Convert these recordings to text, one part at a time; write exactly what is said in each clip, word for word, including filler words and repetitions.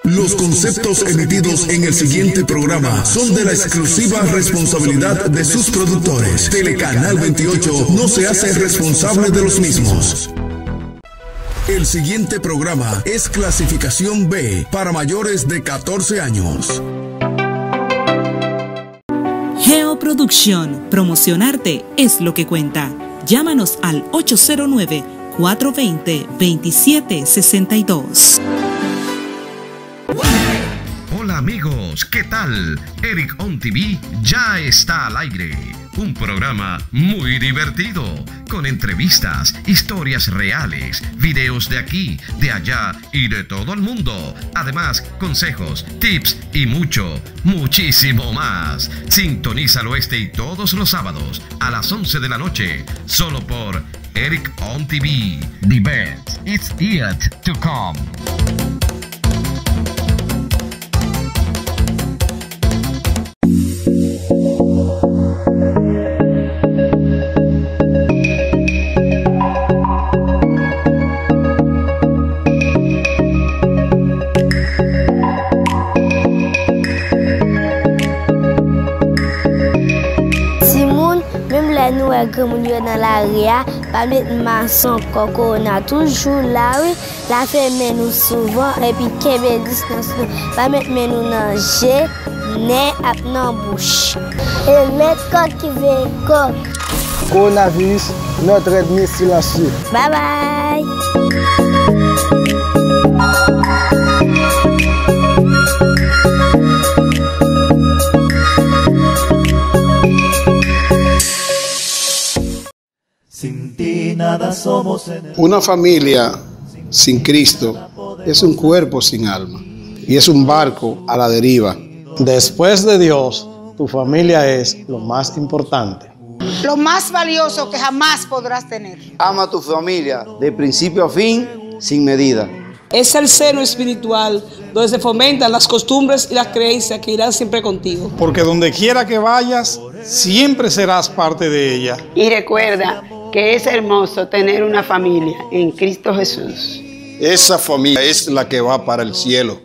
Los conceptos emitidos en el siguiente programa son de la exclusiva responsabilidad de sus productores. Telecanal veintiocho no se hace responsable de los mismos. El siguiente programa es clasificación B para mayores de catorce años. Geo Producción, promocionarte es lo que cuenta. Llámanos al ocho cero nueve, cuatro veinte, veintisiete sesenta y dos. Hola amigos, ¿qué tal? Eric On T V ya está al aire. Un programa muy divertido, con entrevistas, historias reales, videos de aquí, de allá y de todo el mundo. Además, consejos, tips y mucho, muchísimo más. Sintonízalo este y todos los sábados a las once de la noche, solo por Eric On T V. The best is yet to come. Timoun, menm lè nou wè granmoun yo nan lari a, pa met mask ankò, kowona toujou la wi. Lave men nou souvan epi kenbe distans nou. Pa met men nou nan je, nen ak nan bouch. E met kòk ki veye kòk. Coronavirus, notre ennemi silencieux. Bye bye. Sin ti nada somos en el... Una familia sin Cristo es un cuerpo sin alma y es un barco a la deriva. Después de Dios, tu familia es lo más importante. Lo más valioso que jamás podrás tener. Ama tu familia de principio a fin sin medida. Es el seno espiritual donde se fomentan las costumbres y las creencias que irán siempre contigo. Porque donde quiera que vayas, siempre serás parte de ella. Y recuerda que es hermoso tener una familia en Cristo Jesús. Esa familia es la que va para el cielo.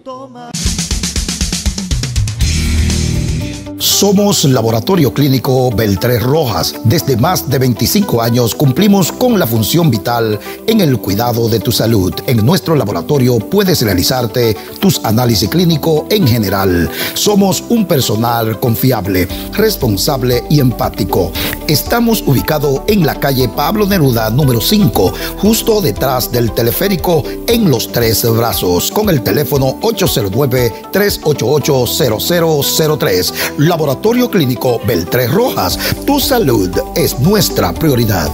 Somos Laboratorio Clínico Beltré Rojas. Desde más de veinticinco años cumplimos con la función vital en el cuidado de tu salud. En nuestro laboratorio puedes realizarte tus análisis clínicos en general. Somos un personal confiable, responsable y empático. Estamos ubicados en la calle Pablo Neruda número cinco, justo detrás del teleférico en Los Tres Brazos, con el teléfono ocho cero nueve, tres ocho ocho, cero cero cero tres. Laboratorio Clínico Beltré Rojas, tu salud es nuestra prioridad.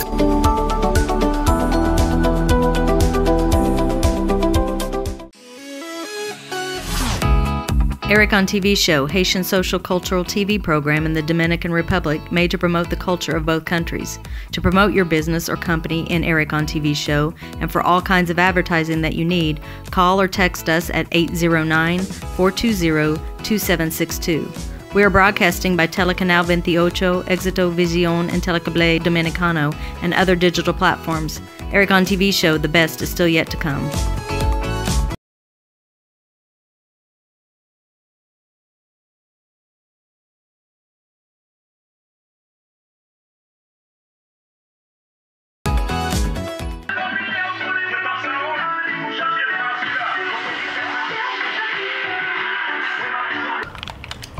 Eric on T V show, Haitian social cultural T V program in the Dominican Republic, made to promote the culture of both countries. To promote your business or company in Eric on T V show, and for all kinds of advertising that you need, call or text us at eight zero nine, four two zero, two seven six two. We are broadcasting by Telecanal veintiocho, Éxito Visión, and Telecable Dominicano, and other digital platforms. Eric on T V show, the best is still yet to come.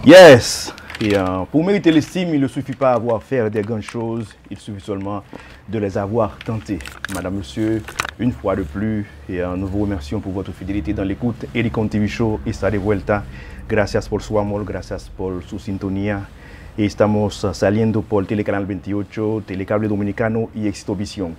Yes! Et, euh, pour mériter l'estime, il ne suffit pas à avoir fait des grandes choses, il suffit seulement de les avoir tentés. Madame, Monsieur, une fois de plus, et, euh, nous vous remercions pour votre fidélité dans l'écoute. Eric on T V Show, esta de vuelta. Gracias por su amor, gracias por su sintonía. Y estamos, ah, saliendo por Telecanal veintiocho, Telecable Dominicano y Éxito Visión.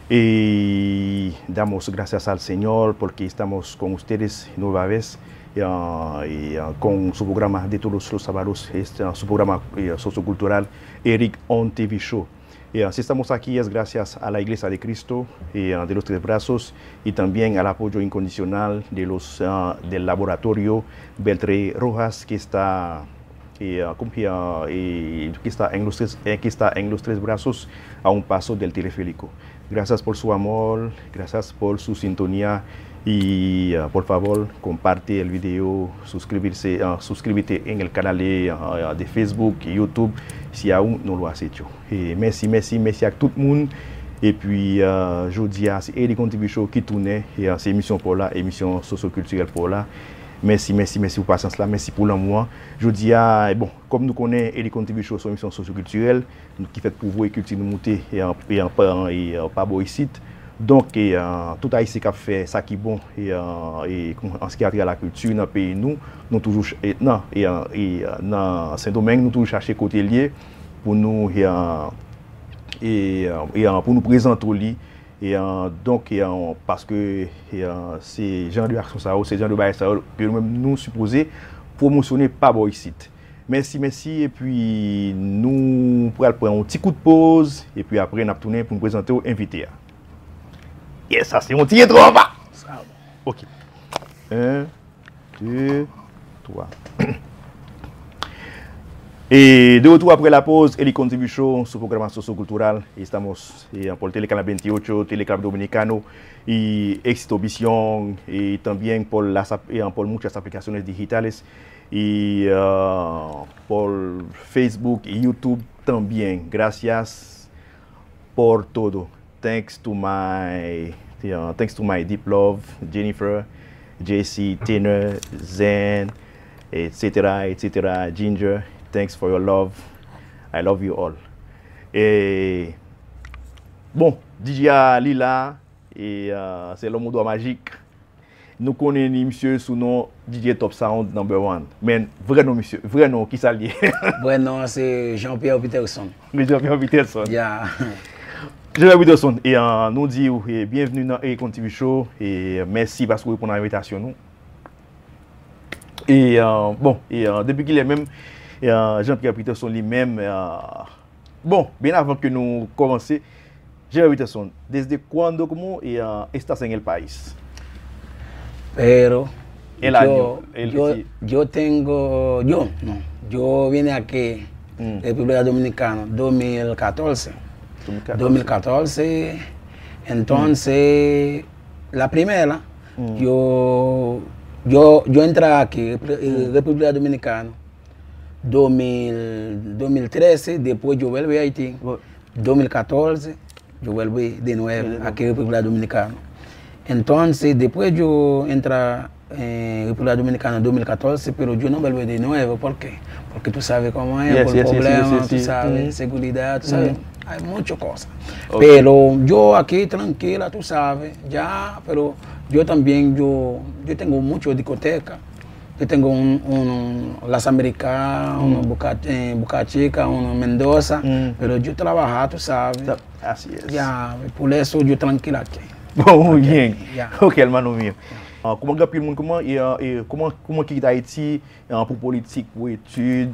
Y damos gracias al Señor porque estamos con ustedes nueva vez, eh, y, ah, con su programa de todos los sábados, este, ah, su programa, eh, sociocultural, Eric on T V Show. Y, ah, si estamos aquí es gracias a la Iglesia de Cristo, y, ah, de los Tres Brazos, y también al apoyo incondicional de los, ah, del laboratorio Beltré Rojas, que está, eh, ah, como que, ah, eh, que está en los tres, eh, que está en los Tres Brazos, a un paso del teleférico. Gracias por su amor, gracias por su sintonía, Y, eh, por favor, comparte el video, suscribirse, eh, suscríbete en el canal de, eh, de Facebook, YouTube, si aún no lo has hecho. Eh, mèsi, mèsi, mèsi ak tout moun. Epi, eh, jodi a, se Elikon T V Show ki tounen. E, eh, se emisyon pa w la, emisyon sosyokiltirèl pa w la. Mèsi, mèsi, mèsi pou pasyans la, mèsi pou lanmou an. Jodi a, bon, kòm nou konnen, Elikon T V Show se yon emisyon sosyokiltirèl, ki fèt pou voye kilti nou moute e an, e an, e an, e an pa bò isit. Donk, e, an, tout Ayisyen k ap fè sa ki bon e, an, e, an se ki atè a lakilti nan peyi nou, nou toujou ch-, e, nan, e, an, e, an, nan Sendomeng, nou toujou chache kote l ye pou nou, e, an, e, an, e, an, pou nou prezante w li. E, an, donk, e, an, paske, e, an, se jan de aksyon sa yo, se jan de bagay sa yo ke nou menm nou sipoze pwomosyonnen pa bò isit. Mèsi, mèsi, epi nou pral pran yon ti kout poz, epi apre n ap tounen pou n prezante w envite a. Yes, sa se yon ti entwo anba. Sa bon. Ok. En, de, twa. E de retour après la pause, Elikon T V Show, su programa sociocultural. Estamos, eh, por Telecanal veintiocho, Telecanal Dominicano, y Éxito Visión, y también por las ap-, eh, por muchas aplicaciones digitales, y, ah, por Facebook y YouTube también. Gracias por todo. Thanks to my, uh, thanks to my deep love, Jennifer, J C, Tanner, Zen, et cetera, et cetera, Ginger. Thanks for your love. I love you all. E, bon, D J a li la, e, uh, se l'homme aux doigts magiques. Nou konnen li, misye, sou non D J Top Sound number one. Men, vrè non misye, vrè non, kisa l ye? Vrè non an se Jean-Pierre Peterson. Jean-Pierre Peterson. Ya. Jean-Pierre Peterson, e, ah, nou di w, e, byenveni nan Elikon T V Show, e, mèsi paske w reponn a envitasyon nou. E, ah, bon, e, ah, depi kilè menm, e, ah, Jean-Pierre Peterson li menm, e, ah, bon, byen avan ke nou kòmanse, Jean-Pierre Peterson, ¿desde cuándo como, eh, ah, estás en el país? Pero En el año, yo, el, yo, sí. Yo tengo, yo, no, yo vine aquí, Mm. República Dominicana, dos mil catorce. Dos mil catorce. Dos mil catorce, entonces, la primera, Mm. yo, yo, yo entré aquí, Repú-, eh, Mm. República Dominicana, dos mil, dos mil trece, después yo vuelve a Haití. Vo- Dos mil catorce, yo vuelve de nuevo De nuevo. Aquí a República Dominicana. Entonces, después yo entra en República Dominicana en dos mil catorce, pero yo no vuelve de nuevo. ¿Por qué? Porque tú sabes cómo es, Yes, por yes, yes, yes, problema, yes, tú yes. sabes, Mm. seguridad, tú sabes, Mm. hay muchas cosas. Ok. Pero yo aquí tranquila, tú sabes, ya, pero yo también, yo, yo tengo mucho discoteca. Yo tengo un, un Las Américas, Mm. un Boca, eh, Boca Chica, un Mendoza, Mm. pero yo trabaja, tú sabes. Sa, así es. Ya, por eso yo tranquila aquí. Bon, muy Ok, bien. ya. Ok, hermano mío. Ah, kòman gen anpil moun, kòman, e, ah, e, kòman, kòman kite Ayiti, ah, pou politik, pou etid,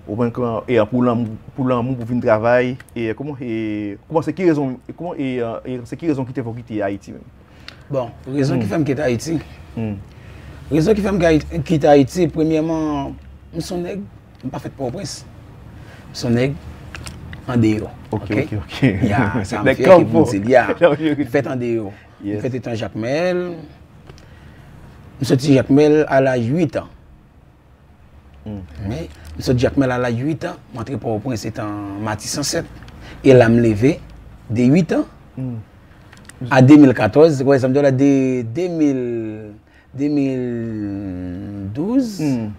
oubyen kòman, e, ah, pou lanmou, pou lanmou, pou vin travay, e, kòman, e, kòman se ki rezon, e, kòman, e, ah, e, se ki rezon ki te fè w kite Ayiti menm? Bon, rezon ki Hmm. fè m kite Ayiti. Hmm. Rezon ki fè m kay-, kite Ayiti, premyèman, m se yon nèg, m pa fèt Pòtoprens. M se yon nèg andeyò. Ok, ok, ok. Ya, sa m fyè pou m di l, ya. M fèt andeyò. Yes. M fèt etan Jakmèl. M soti Jakmèl a laj uit an. Hmm. Men, m sot Jakmèl a laj uit an, m antre Pòtoprens etan Matisan sèt. E la m leve de uit an Hmm. a de mil katòz, wè, sa m di w la, de de mil, de mil douz, Hmm.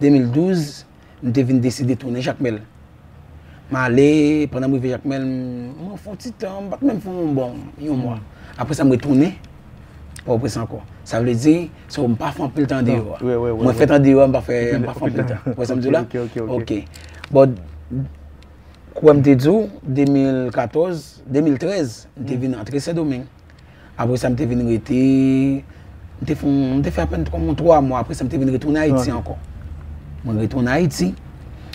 de mil douz, m te vin deside tounen Jakmèl. M ale, pandan m rive Jakmèl, m, mwen fè yon ti tan, m pa t menm fè yon bon, yon mwa. Hmm. Apre sa, m retounen Pòtoprens ankò. Sa vle di, so, m pa fè anpil tan andeyò a. Wè, wè, wè, Mwen wè. fèt andeyò a, m pa fè, m pa fè anpil tan. Wè sa m di w la? Ok, ok, ok, ok. Ok. Bon, kouwè m te di w, de mil katòz, de mil trèz, m te Hmm. vin antre Sendomeng. Apre sa, m te vin rete, m te fè, m te fè apèn kòm yon twa mwa. Apre sa, m te vin retounen Ayiti Ok. ankò. Mwen retounen Ayiti.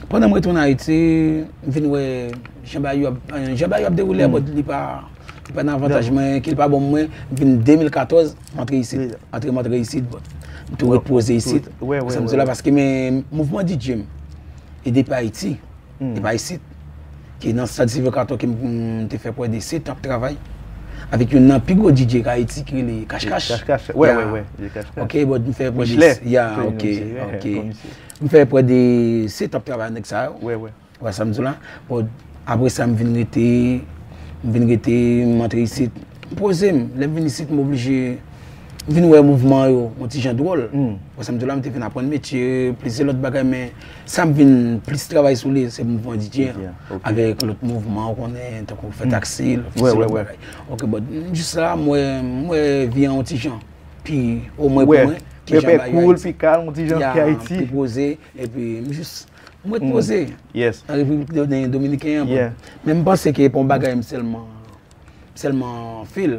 Pandan m retounen Ayiti, m vin wè jan bagay yo ap, jan bagay yo ap dewoule, Hmm. but li pa, li pa nan avantaj Dakò. mwen, ke li pa bon mwen. M vin de mil katòz, m antre isit. Deja. Antre m antre isit, but m tou Bon, ret poze tou isit. ret, wè, wè, Sa m wè, di la, wè. paske men mouvman D J m, e depi Ayiti. Hmm. E pa isit. Ki nan San Silvio Cator ke m, m te fè prè de sèt an ap travay. Avèk youn nan pi gwo D J k Ayiti ki rele Cash Cash. Cash Cash, wè, wè, wè, D J Cash Cash. Ok, bon, m fè prè de, ya, ok, ok. M fè prè de sèt an travay nèg sa yo. Wè, wè. Wè sa m di w la? Bon, apre sa, m vin rete, m vin rete, m antre isit, m poze m. Lè m vin isit, m oblije, m vin wè mouvman yo, yon ti jan dwòl. Wè sa m di w la, m te vin aprann metye, plizyè lòt bagay, men sa m vin plis travay sou li, se mouvman D J an. D J an, ok. Avèk lòt mouvman, ou konnen, tankou fè taksi, lòt, se lòt bagay. Ok, bon, jis la, m wè, m wè vi an yon ti jan pi, omwen pou mwen, ki jan bagay yo pi kalm, yon ti jan pi Ayiti. Pi poze, epi m jis M ret poze. Yes. Nan Repiblik Dominiken an, bon. Yeah. Men m panse ke pa yon bagay m sèlman, m sèlman fè l.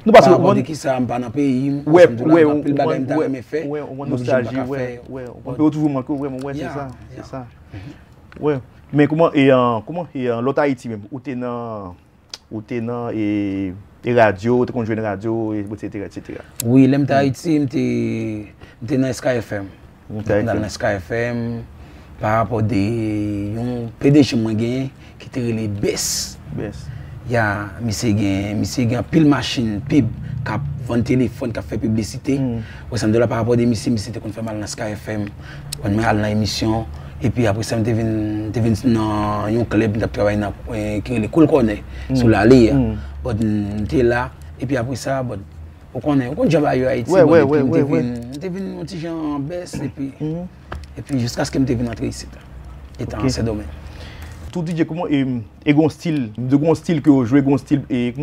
Non, paske pa rapò de kisa m pa nan peyi m, wè, m di w la, wè, anpil bagay m ta renmen fè, wè, m oblije m pa ka fè. Wè, ou toujou manke, wè, mwen, wè, se sa, se sa. Wè. Men kòman, e, an, kòman, e, an, lòt Ayiti menm, ou te nan Ou te nan, e, e radyo, ou te konn jwenn radyo, e, etsetera, etsetera. Wi, lè m te Ayiti, m te, m te nan Sky F M. M te al nan Sky F M, pa rapò de yon P D G mwen genyen, ki te rele Bès. Bès. Ya, misye gen, misye gen anpil machin pib k ap vann telefòn, k ap fè piblisite. Wè sa m di w la, pa rapò de misye, misye te konn fè m al nan Sky F M, konn mwen al nan emisyon, epi apre sa, m te vin, m te vin nan yon klèb, m t ap travay nan, eh, ki rele Koul Kònè, sou Lali a. Bon, m te la, epi apre sa, bon, ou konnen, ou konn jan bagay yo Ayiti, bon, epi m te vin, m te vin yon ti jan Bès, epi, epi jiskaske m te vin antre isit la, etan Sendomeng. Tou D J, kòman, e, e gon stil, de gon stil ke yo jwe, gon stil, e,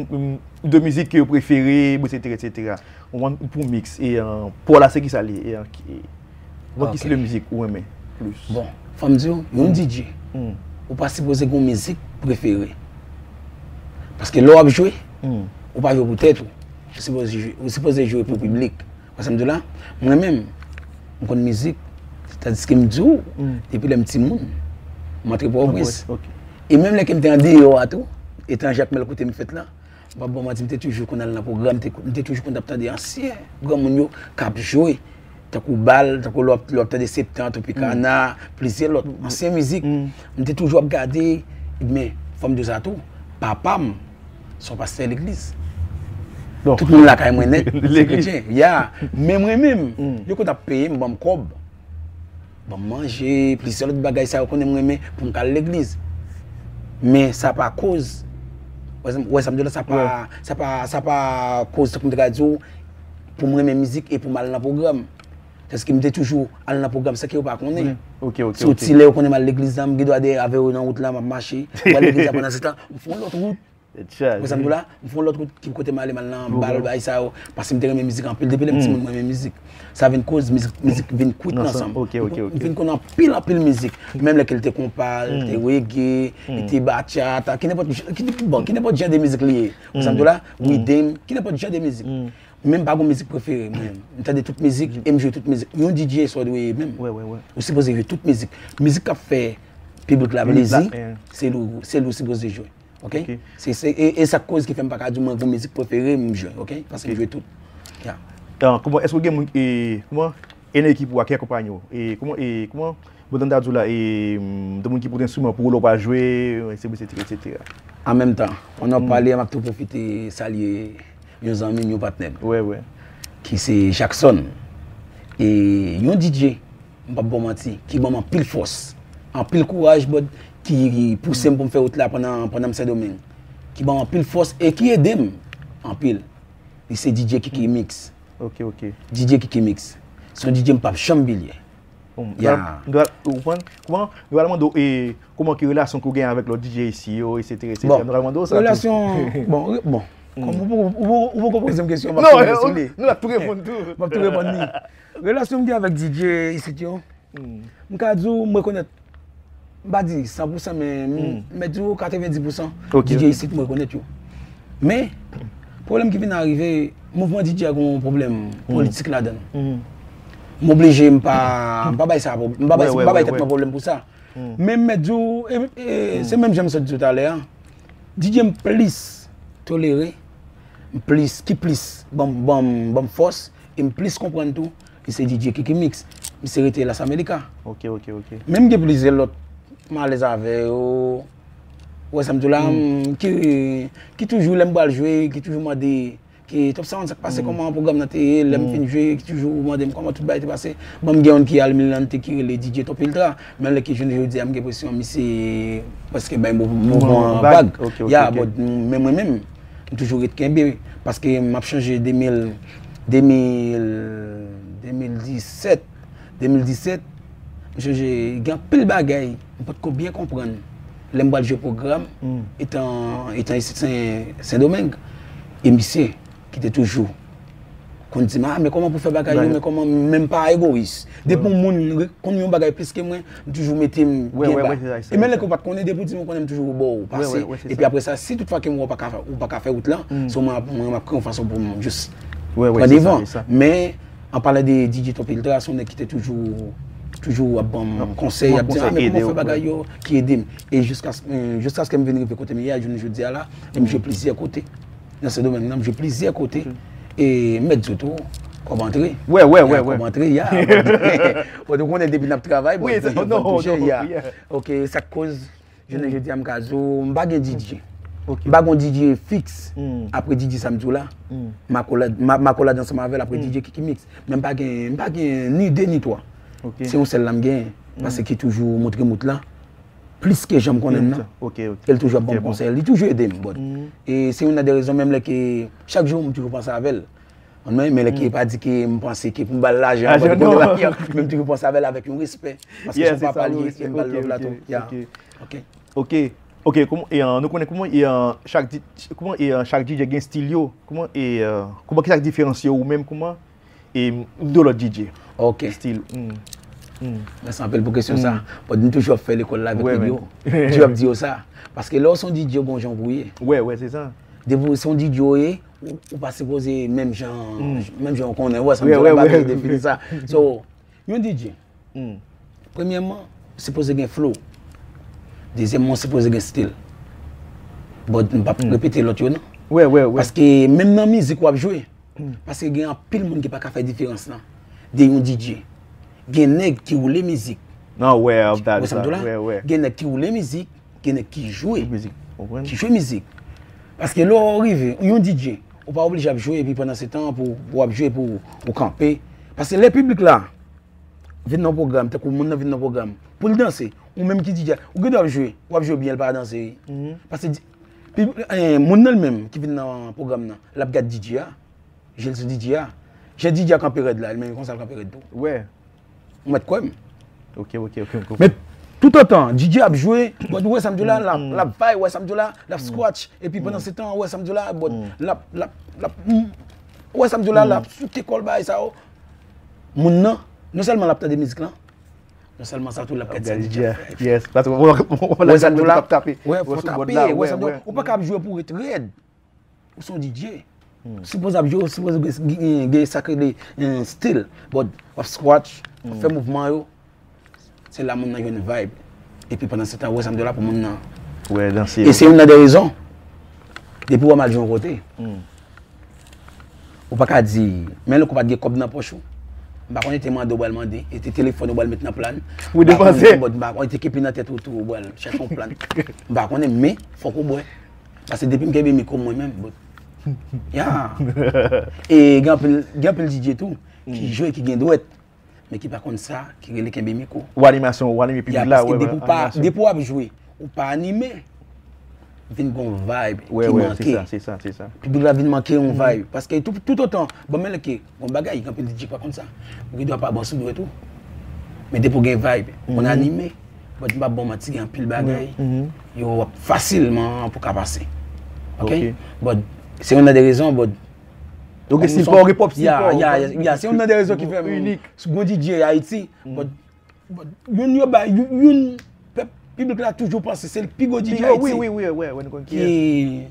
de mizik ke yo prefere, etsetera, etsetera. Ou konprann, pou mix, e, an, pou la, se kisa li ye? E, an, ki, ou konprann, ki stil de mizik ou renmen plis? Bon, fò m di w, yon D J, ou pa sipoze gen yon mizik prefere. Paske lè w ap jwe, ou pa jwe pou tèt ou. Ou sipoze jwe, ou sipoze jwe pou piblik. Wè sa m di w la? Mwen menm, m konn mizik, tandiske m di w, depi lè m timoun, m antre Pòtoprens. E menm lè ke m te andeyò a tou, etan Jakmèl kote m fèt la, m p ap ba w manti, m te toujou konn al nan pwogram, m te, m te toujou konn ap tande ansyen granmoun yo k ap jwe, tankou Bal, tankou lè w ap, lè w ap tande Septan, Tropicana, plizyè lòt ansyen mizik. M te toujou ap gade, men fò m di w sa tou, papa m, se yon pastè legliz. Tout moun lakay mwen nèt se kretyen. Ya. Men mwen menm, yo konn ap peye m, ban m kòb, ban m manje, plizyè lòt bagay sa yo konnen m renmen pou m ka al legliz. Men sa pa koz, wè sa, wè sa m di w la, sa pa, sa pa, sa pa koz, tankou m te ka di w, pou m renmen mizik e pou m al nan pwogram. Paske m te toujou al nan pwogram san ke yo pa konnen. Si yon ti lè yo konnen m al legliz la, m gen dwa dèyè avè yo nan wout la, m ap mache. M al legliz la pandan se tan, m fè yon lòt wout. Wè sa m di w la, m fè yon lòt wout ki kote m ale, m al nan bal, bagay sa yo. Paske m te renmen mizik anpil. Depi lè m timoun, mwen renmen mizik. Sa vin koz mizik, mizik vin kwit nan san m. M vin konn anpil, anpil mizik. Menm lè ke l te konpa, l te reggae, li te bachata, ki nenpòt, ki, bon, ki nenpòt jan de mizik li ye. Wè sa m di w la, riddim, ki nenpòt jan de mizik. Men m pa gon mizik prefere, mwen. M tande tout mizik e m jwe tout mizik. Yon D J sa w dwe ye menm. Ou sipoze jwe tout mizik. Mizik k ap fè piblik la plezi, se li, se li w sipoze jwe. Ok? Se, se, e, e sa k koz ki fè m pa ka di w mwen gon mizik prefere m jwe, ok? Paske m jwe tout. Ya. Kòman, èske w gen moun, e, kòman, e nan ekip ou a ki akonpanye w? E kòman, e kòman, bon, tann ta di w la, e, de moun ki pote enstriman pou ou lè w pa jwe, etsetera, etsetera. An menm tan, pandan w ap pale a, m ap tou pwofite salye yon zanmi m, yon patnè m, ki se Jackson. E yon D J, m p ap ba w manti, ki ban m anpil fòs, anpil kouraj, brother, ki pouse m pou m fè wout la pandan, pandan m Sendomeng. Ki ban m anpil fòs e ki ede m anpil. Li se D J Kiki Mix. Ok, ok. D J Kiki Mix. Se yon D J m p ap janm bliye. Bon, m pral, m pral, ou konprann? Kòman, m pral mande w, e, kòman ki relasyon ke w gen avèk lòt D J isi yo, etsetera, etsetera. Bon, m pral mande w sa tou. Relasyon, bon, re-, bon. Kòm ou poko, ou poko, ou poko poze m kesyon, m ap tou reponn li. Non, nou ap tou reponn tou. M ap tou reponn li. Relasyon m gen avèk D J isit yo, m ka di w, m rekonèt, m pa di san pou san, men m mèt di w katrevenndis pou san D J isit, m rekonèt yo. Men, pwoblèm ki vin arive, mouvman D J a gen yon pwoblèm politik ladan l. M oblije, m pa, m pa bay sa pwob-, m pa bay, m pa bay tèt mwen pwoblèm pou sa. Men m mèt di w, e, e, se menm jan m sot di w talè a. D J m plis tolere, m plis, ki plis ban m, ban m, ban m fòs, e m plis konprann tou, li se D J Kiki Mix. Misye rete Las America. Ok, ok, ok. Men m gen plizyè lòt m alèz avè yo. Wè sa m di w la, ki, ki toujou lè m pral jwe, ki toujou mande, ki top sound sa k pase, kòman pwogram nan te ye, lè m fin jwe, ki toujou mande m kòman tout bagay te pase. Bon, m gen youn ki al Milante ki rele D J Top Ultra, men lè ki jounen jodi a m gen enpresyon misye prèske bay mouvman an vag. Ya, but men mwen menm, m toujou ret kenbe, paske m ap chanje de mil, de mil, de mil disèt, de mil disèt, m chanje, gen anpil bagay m potko byen konprann lè m pral jwe pwogram, etan, etan isit Sen, Sendomeng. E misye ki te toujou konn di m, "Ah, men kòman pou fè bagay yo, men kòman, men m pa egoyis." Depi yon moun re- konn yon bagay plis ke mwen, m toujou mete m byen ba. E menm lè ke w pa t konnen, depi w di m ou konnen, m toujou bò w pase. Epi apre sa, si tout fwa ke m wè w pa ka, ou pa ka fè wout lan, se mwen, mwen m ap kreye yon fason pou m jis pran devan. Men an palan de D J Top Ultra, se yon nèg ki te toujou, toujou ap ban m konsèy, ap di, "Ah, men kòman w fè bagay yo?" Ki ede m. E jiskaske, jiskaske m vin rive kote m ye a, jounen jodi a la, e m jwe plizyè kote. Nan se domèn nan, m jwe plizyè kote. E m mèt di w tou, kòb antre. Wè, wè, wè, wè. Kòb antre, ya. Bon, ou konnen depi n ap travay, bon, fò n touche, ya. Ok, sa k koz, jounen jodi a, m ka di w, m pa gen D J. M pa gen D J fiks. Apre D J sa m di w la, m akolad, m a- m akolad ansanm avè l, apre D J Kiki Mix. Men m pa gen, m pa gen ni de ni twa. Se yon sèl la m genyen, paske ki toujou montre m wout lan. Plis ke jan m konnen l nan. E l toujou ap ban m konsèy. Li toujou ede m, but. E se youn nan de rezon menm lè ke chak jou m toujou panse avè l. Men, men lè ke pa di ke m panse ke pou m ba l lajan, but, konnen bagay yo, men m toujou panse avè l avèk yon respè. Paske se yon papa li ye, e m ba l love la tou. Ya. Ok. Ok. Ok, kouman, e, nou konnen kouman, e, chak di- kouman, e, chak D J gen stil yo. Kouman, e, kouman, kisa k diferansye ou menm, kouman? E m, de lòt D J. Ok. Stil. Mèsi anpil pou kesyon sa. But m toujou ap fè lekòl la avèk nèg yo. Toujou ap di yo sa. Paske lè w se yon D J, w gen yon jan pou w ye. Wè, wè, se sa. Depi w se yon D J w ye, ou, ou pa sipoze menm jan, menm jan w konnen. Wè, sa m di w la, m pa bezwen defini sa. So, yon D J, premyèman, w sipoze gen flow. Dezyèmman, w sipoze gen stil. But m p ap repete lòt yo, non. Wè, wè, wè. Paske menm nan mizik w ap jwe, paske gen anpil moun ki pa ka fè diferans lan de yon D J. Gen nèg ki woule mizik. Nan, wè, ap ta di sa, wè, wè. Gen nèg ki woule mizik, gen nèg ki jwe. Ki jwe mizik. Paske lè w rive, yon D J, ou pa oblije ap jwe epi pandan se tan pou, pou w ap jwe pou ou kanpe. Paske lè piblik la vin nan pwogram, tankou moun nan vin nan pwogram, pou l danse, ou menm ki D J a, ou gen dwa ap jwe, w ap jwe byen, l pa danse. Paske di- pi- eh, moun nan li menm ki vin nan pwogram nan, l ap gad D J a, je l sou D J a. Jan D J a kanpe rèd la, li menm konsa l kanpe rèd tou. Wè. Ou mèt kwè m. Ok, ok, ok, ok. Men toutotan D J ap jwe, but ou wè sa m di w la, l ap, l ap vibe, ou wè sa m di w la, l ap scratch, epi pandan se tan, ou wè sa m di w la, but l ap, l ap, l ap, ou wè sa m di w la, l ap souke kò l bagay sa yo. Moun nan, non sèlman l ap tande mizik lan, non sèlman sa tou, l ap gad sa D J a fè. Yes, paske w wè sa m di w la, wè, fò tape, wè sa m di w la, ou pa ka ap jwe pou w ret rèd. Ou se yon D J. Sipoze ap jwe, ou sipoze gen, gen, gen sa k rele, eh, stil. But w ap scratch, w ap fè mouvman yo. Se la moun nan jwenn vibe. Epi pandan se tan, ou wè sa m di w la pou moun nan. Wè, danse. E se youn nan de rezon. Depi w wè m al jwe yon kote, ou pa ka di, men lè w pa t gen kòb nan pòch ou. M pa konnen te mande w pral mande, e te telefòn ou pral met nan plan. Pou depanse. M pa konnen, but m pa konnen te kenbe nan tèt ou tou, ou pral chèche yon plan. M pa konnen, men fòk ou bwè. Paske depi m kenbe mikwo mwen menm, but, ya. E gen anpil, gen anpil D J tou, ki jwe, ki gen dwèt, men ki pa konn sa, ki rele kenbe mikwo. Ou animasyon, ou anime piblik la, paske depi w pa, depi w ap jwe, ou pa anime, vin gon vibe ki manke. Wè, wè, se sa, se sa, se sa. Piblik la vin manke yon vibe. Paske tout, toutotan, bon, men lè ke Gon bagay, gen anpil D J pa konn sa. Ou gen dwa pa bon sou dwèt ou. Men depi w gen vibe, konn anime, but m p ap ba w manti, gen anpil bagay, yo w ap fasilman pou ka pase. Ok? But se youn nan de rezon, but ok, stil pa w, hip hop stil pa w. Ya, ya, se youn nan de rezon ki fè m, gon D J Ayiti, but But youn yo bay, youn, youn, pèp, piblik la toujou panse se l pi gwo D J Ayiti. Wi, wi, wi, wi, wi, nou konn ki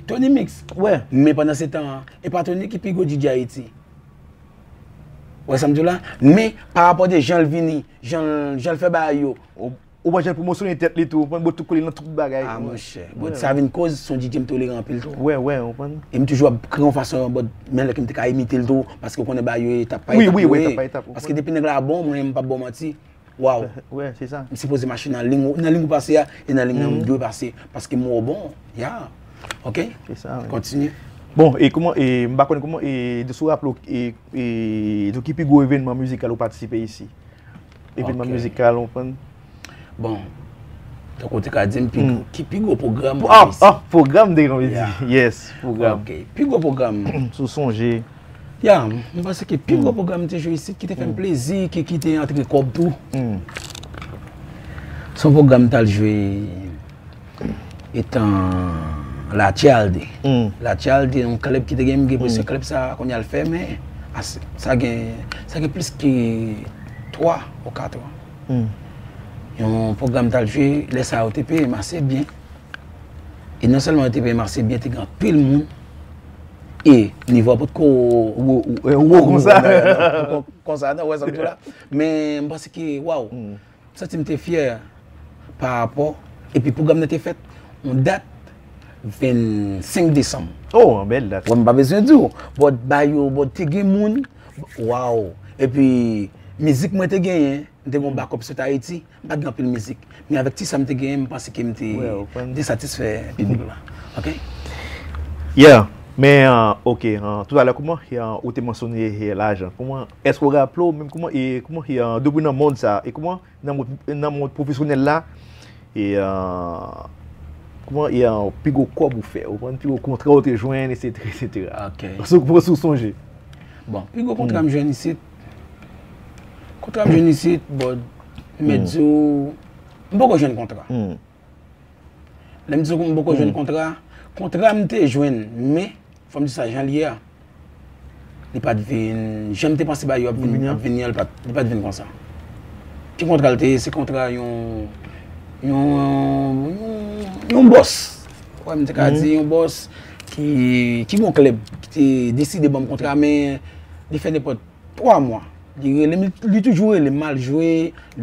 Tony Mix. Wè. Men pandan se tan an, e pa Tony ki pi gwo D J Ayiti. Wè sa m di w la? Men, pa rapò de jan l vini, jan l, jan l fè bagay yo. Ou, ou pa jan l pwomosyone tèt li tou, ou konprann, bò tout kole nan tout bagay. Ah, monchè. But sa vin koz, se yon D J m tolere anpil tou. Wè, wè, ou konprann. E m toujou ap kreye yon fason, but, men lè ke m te ka imite l tou, paske ou konnen bagay yo etap pa etap yo ye. Wi, wi, wi, etap pa etap, ou konprann. Paske depi nèg la bon, mwen, m p ap ba w manti. Waw. Wè, se sa. M sipoze mache nan liy, nan liy ou pase a, e nan liy nan m dwe pase, paske m wè w bon. Ya. Ok? Se sa, wi. Kontinye. Bon, e kòman, e m pa konnen kòman, e, de sou raple w, e, e, de ki pi gwo evènman mizikal ou patisipe isi? Evènman Ok. Mizikal, ou konprann? Bon, tankou w te ka di m, pi, ki pi gwo pwogram Ah, isi? Ah, pwogram de konmedi. Yeah. Yes, pwogram. Ok. Pi gwo pwogram. Si w sonje. Ya, m panse ke pi gwo pwogram m te jwe isit, ki te fè m plezi, ki, ki te antre kòb tou. Se yon pwogram m t al jwe etan Latchè Alde. Latchè Alde, yon klèb ki te gen, m gen enpresyon klèb sa a kounye a l fèmen. Ase- Sa gen, sa gen plis ke twa ou kat an. Yon pwogram m t al jwe, lè sa a yo te peye m ase byen. E non sèlman yo te peye m ase byen, te gen anpil moun. E nivo a potko Wo, wo, wo konsa. Konsa, non, wè sa m di w la. Men m panse ke, waw, m santi m te fyè pa rapò. Epi pwogram nan te fèt yon dat vennsenk desanm. Oh, an bèl dat. Wè, m pa bezwen di w. But ba yo, but te gen moun. Waw. Epi mizik mwen te genyen, m te gen yon bakòp sot Ayiti. M pa t gen anpil mizik. Men avèk ti sa m te genyen, m panse ke m te, Wè, ou konn. M te satisfè piblik la. Ok? Yeah, men, uh, ok, uh, toutalè, kòman, uh, ou te mansyone, uh, lajan? Kòman, èske w raple w menm kòman, e kòman, e, uh, depi nan mond sa, e kòman, nan mond, nan mond pwofesyonèl la, e, uh, kòman, e, uh, pi gwo kòb ou fè, ou konprann, pi gwo kontra ou te jwenn, etsetera, etsetera. Ok. Si w, si w sonje. Bon, pi gwo kontra m jwenn isit, kontra m jwenn isit, bon, m mèt di w, m poko jwenn kontra. Lè m di w m poko jwenn kontra, kontra m te jwenn, men, fò m di sa jan l ye a, li pa t vin, jan m te panse bagay yo ap vin, ap vin an, li pa t, li pa t vin konsa. Ki kontra l te ye? Se kontra yon, yon, yon, yon bòs. Wè, m te ka di yon bòs ki, ki gon klèb, ki te deside ban m kontra, men li fè nenpòt twa mwa. Li rele m, li, li toujou rele m, m al jwe,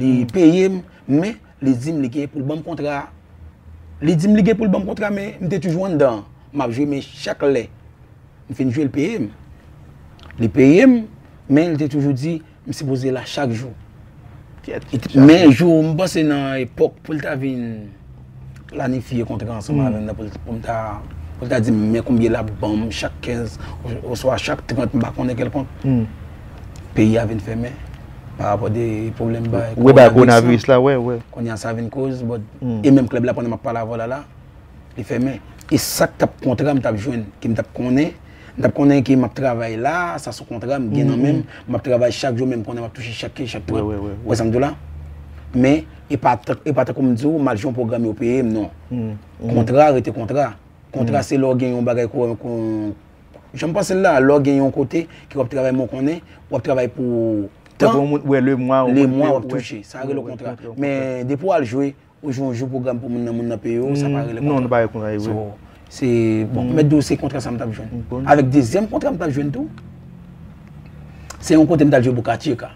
li peye m, men li di m li gen pou l ban m kontra a. Li di m li gen pou l ban m kontra, men m te toujou anndan an. M ap jwe, men chak lè m fin jwe, l peye m. Li peye m, men li te toujou di m sipoze la chak jou. Kyèt. Men jou, m panse nan epòk pou l ta vin planifye kontra ansanm avè m nan, pou l, pou m ta, pou l ta di m men konbyen l ap ban m chak kenz, o- oswa chak trant, m pa konnen kèlkonk. Peyi a vin fèmen pa rapò de pwoblèm bay Wè, bay kowonaviris la, wè, wè. Kounye a sa vin koz, but, e menm klèb la pandan m ap pale avè w la la, li fèmen. E sa k t ap kontra m t ap jwenn, ke m t ap konnen, m t ap konnen ke m ap travay la, sa se yon kontra m gen nan men m, m ap travay chak jou, men m konnen m ap touche chak kenz, chak trant. Wè, wè, wè, wè. Wè sa m di w la? Men, e pa tan- e pa tankou m di w, m al jwe yon pwogram yo peye m, non. Kontra rete kontra. Kontra se lè w gen yon bagay kon, kon, jan m panse l la, lè w gen yon kote ke w ap travay, men w konnen, w ap travay pou tan, Wè, lemwa, lemwa w ap touche. Sa rele kontra. Men, depi w al jwe, ou jwe yon jou pwogram pou moun nan, moun nan peye w, sa pa rele kontra. Non, nou pa rele kontra, wi. So, se, bon, m mèt di w se kontra sa m t ap jwenn. Avèk dezyèm kontra m t ap jwenn tou, se yon kote m t al jwe Boca Chica.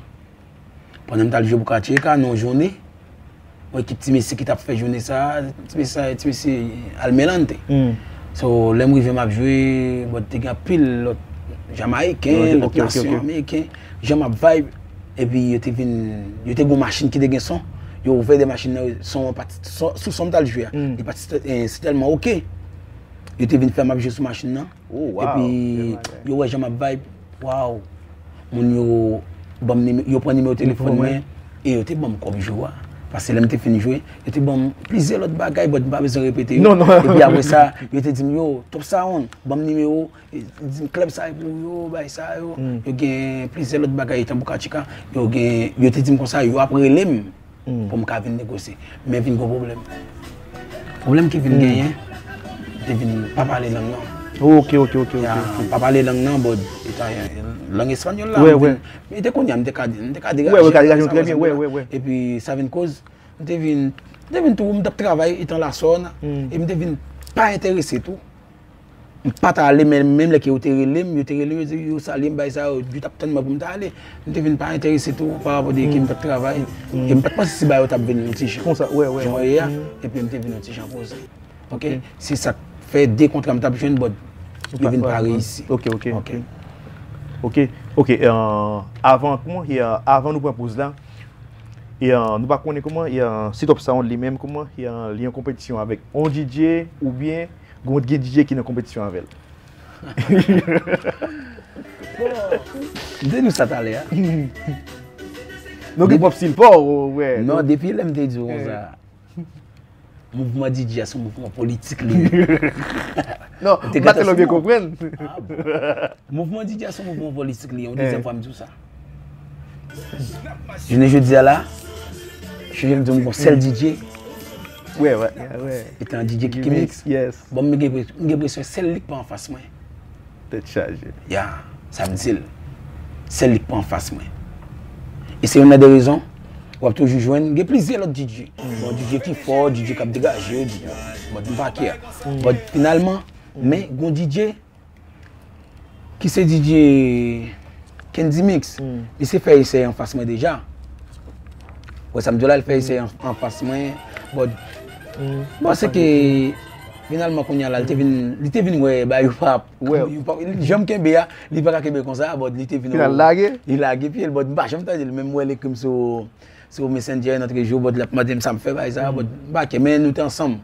Pandan m t al jwe Boca Chica, nan yon jounen, yon ekip ti mesye ki t ap fè jounen sa a, ti mesye, ti mesye Almirante. So, lè m rive m ap jwe, but, te gen anpil lòt Jamayiken, lòt nasyon, Ameriken, jan m ap vibe, epi yo te vin, yo te gen yon machin ki te gen son, yo ouvè de machin nan, son an pa t, son, sou son m t al jwe a, li pa t, eh, se tèlman oke. Yo te vin fè m ap jwe sou machin nan. Epi yo wè jan m ap vibe. Waw. Moun yo ban m nime-, yo pran nimewo telefòn mwen e yo te ban m kòb jou a. Paske lè m te fin jwe, yo te ban m plizyè lòt bagay, but m pa bezwen repete yo. Epi apre sa, yo te di m, yo, Top Sound, ban m nimewo, e, di m klèb sa e pou yo, bagay sa yo. Yo gen plizyè lòt bagay etan Boca Chica. Yo gen, yo te di m konsa, yo ap rele m pou m ka vin negosye. Men vin gon pwoblèm. Pwoblèm ki vin genyen, m te vin pa pale lang nan. Ok, ok, ok, ok. Ya, m pa pale lang nan, but, etan, lang espanyòl la, m vin, men te kounye a, m te ka, m te ka degaje. Wè, wè, ka degaje trè byen, wè, wè, wè. Epi, sa vin koz, m te vin, m te vin tou, m t ap travay etan Lasona, e m te vin pa enterese tou. M pa t ale, men menm lè ke yo te rele m, yo te rele m, yo di, yo salye m, bay sa yo, yo t ap tann mwen pou m ta ale. M te vin pa enterese tou pa rapò de ke m t ap travay. E m pa t panse si bagay yo t ap vin yon ti jan. Konsa, wè, wè. Jan w ye a, epi m te vin yon ti jan poze. Ok? Se sa k fè de kontra m t ap jwenn, but yo vin pa reyisi. Ok, ok, ok. Ok, ok, euh, avan, kòman, euh, avan nou pran poz la, E, uh, nou pa konnen kòman, e, uh, Sit Up Sound li menm, kòman, e, uh, li an konpetisyon avèk on D J oubyen gon, gen D J ki nan konpetisyon avè l. M te di w sa talè a. Nou gen pwòp stil pa w, wè. Non, depi lè m te di w konsa, mouvman D J a se yon mouvman politik li ye. Non, m pa tèlman byen konprann. Mouvman D J a se yon mouvman politik li ye, yon dezyèm fwa m di w sa. Jounen jodi a la, chonje m di w m gon sèl D J. Wè, wè, wè. E te yon D J ki, ki mix. Yes. Bon, m gen, m gen presyon sèl li k pa anfas mwen. Tèt chaje. Ya, sa m di l. Sèl li k pa anfas mwen. E se youn nan de rezon, w ap toujou jwenn, gen plizyè lòt D J. Bon, D J ki fò, D J k ap degaje, D J, but m pa care. But finalman, men gon D J ki se D J Kendy Mix, li se fè esèy anfas mwen deja. Wè sa m di w la, li fè esèy an- anfas mwen, but m panse ke finalman kounye a la, li te vin, li te vin wè ba yo pa, yo pa, janm kenbe a, li pa ka kenbe konsa, but li te vin Final lage. Li lage pye l, but m pa janm tande l, menm wè l ekri m sou, sou Messenger, nan trezou, but l ap mande m sa m fè, bagay sa, but m pa care, men nou te ansanm.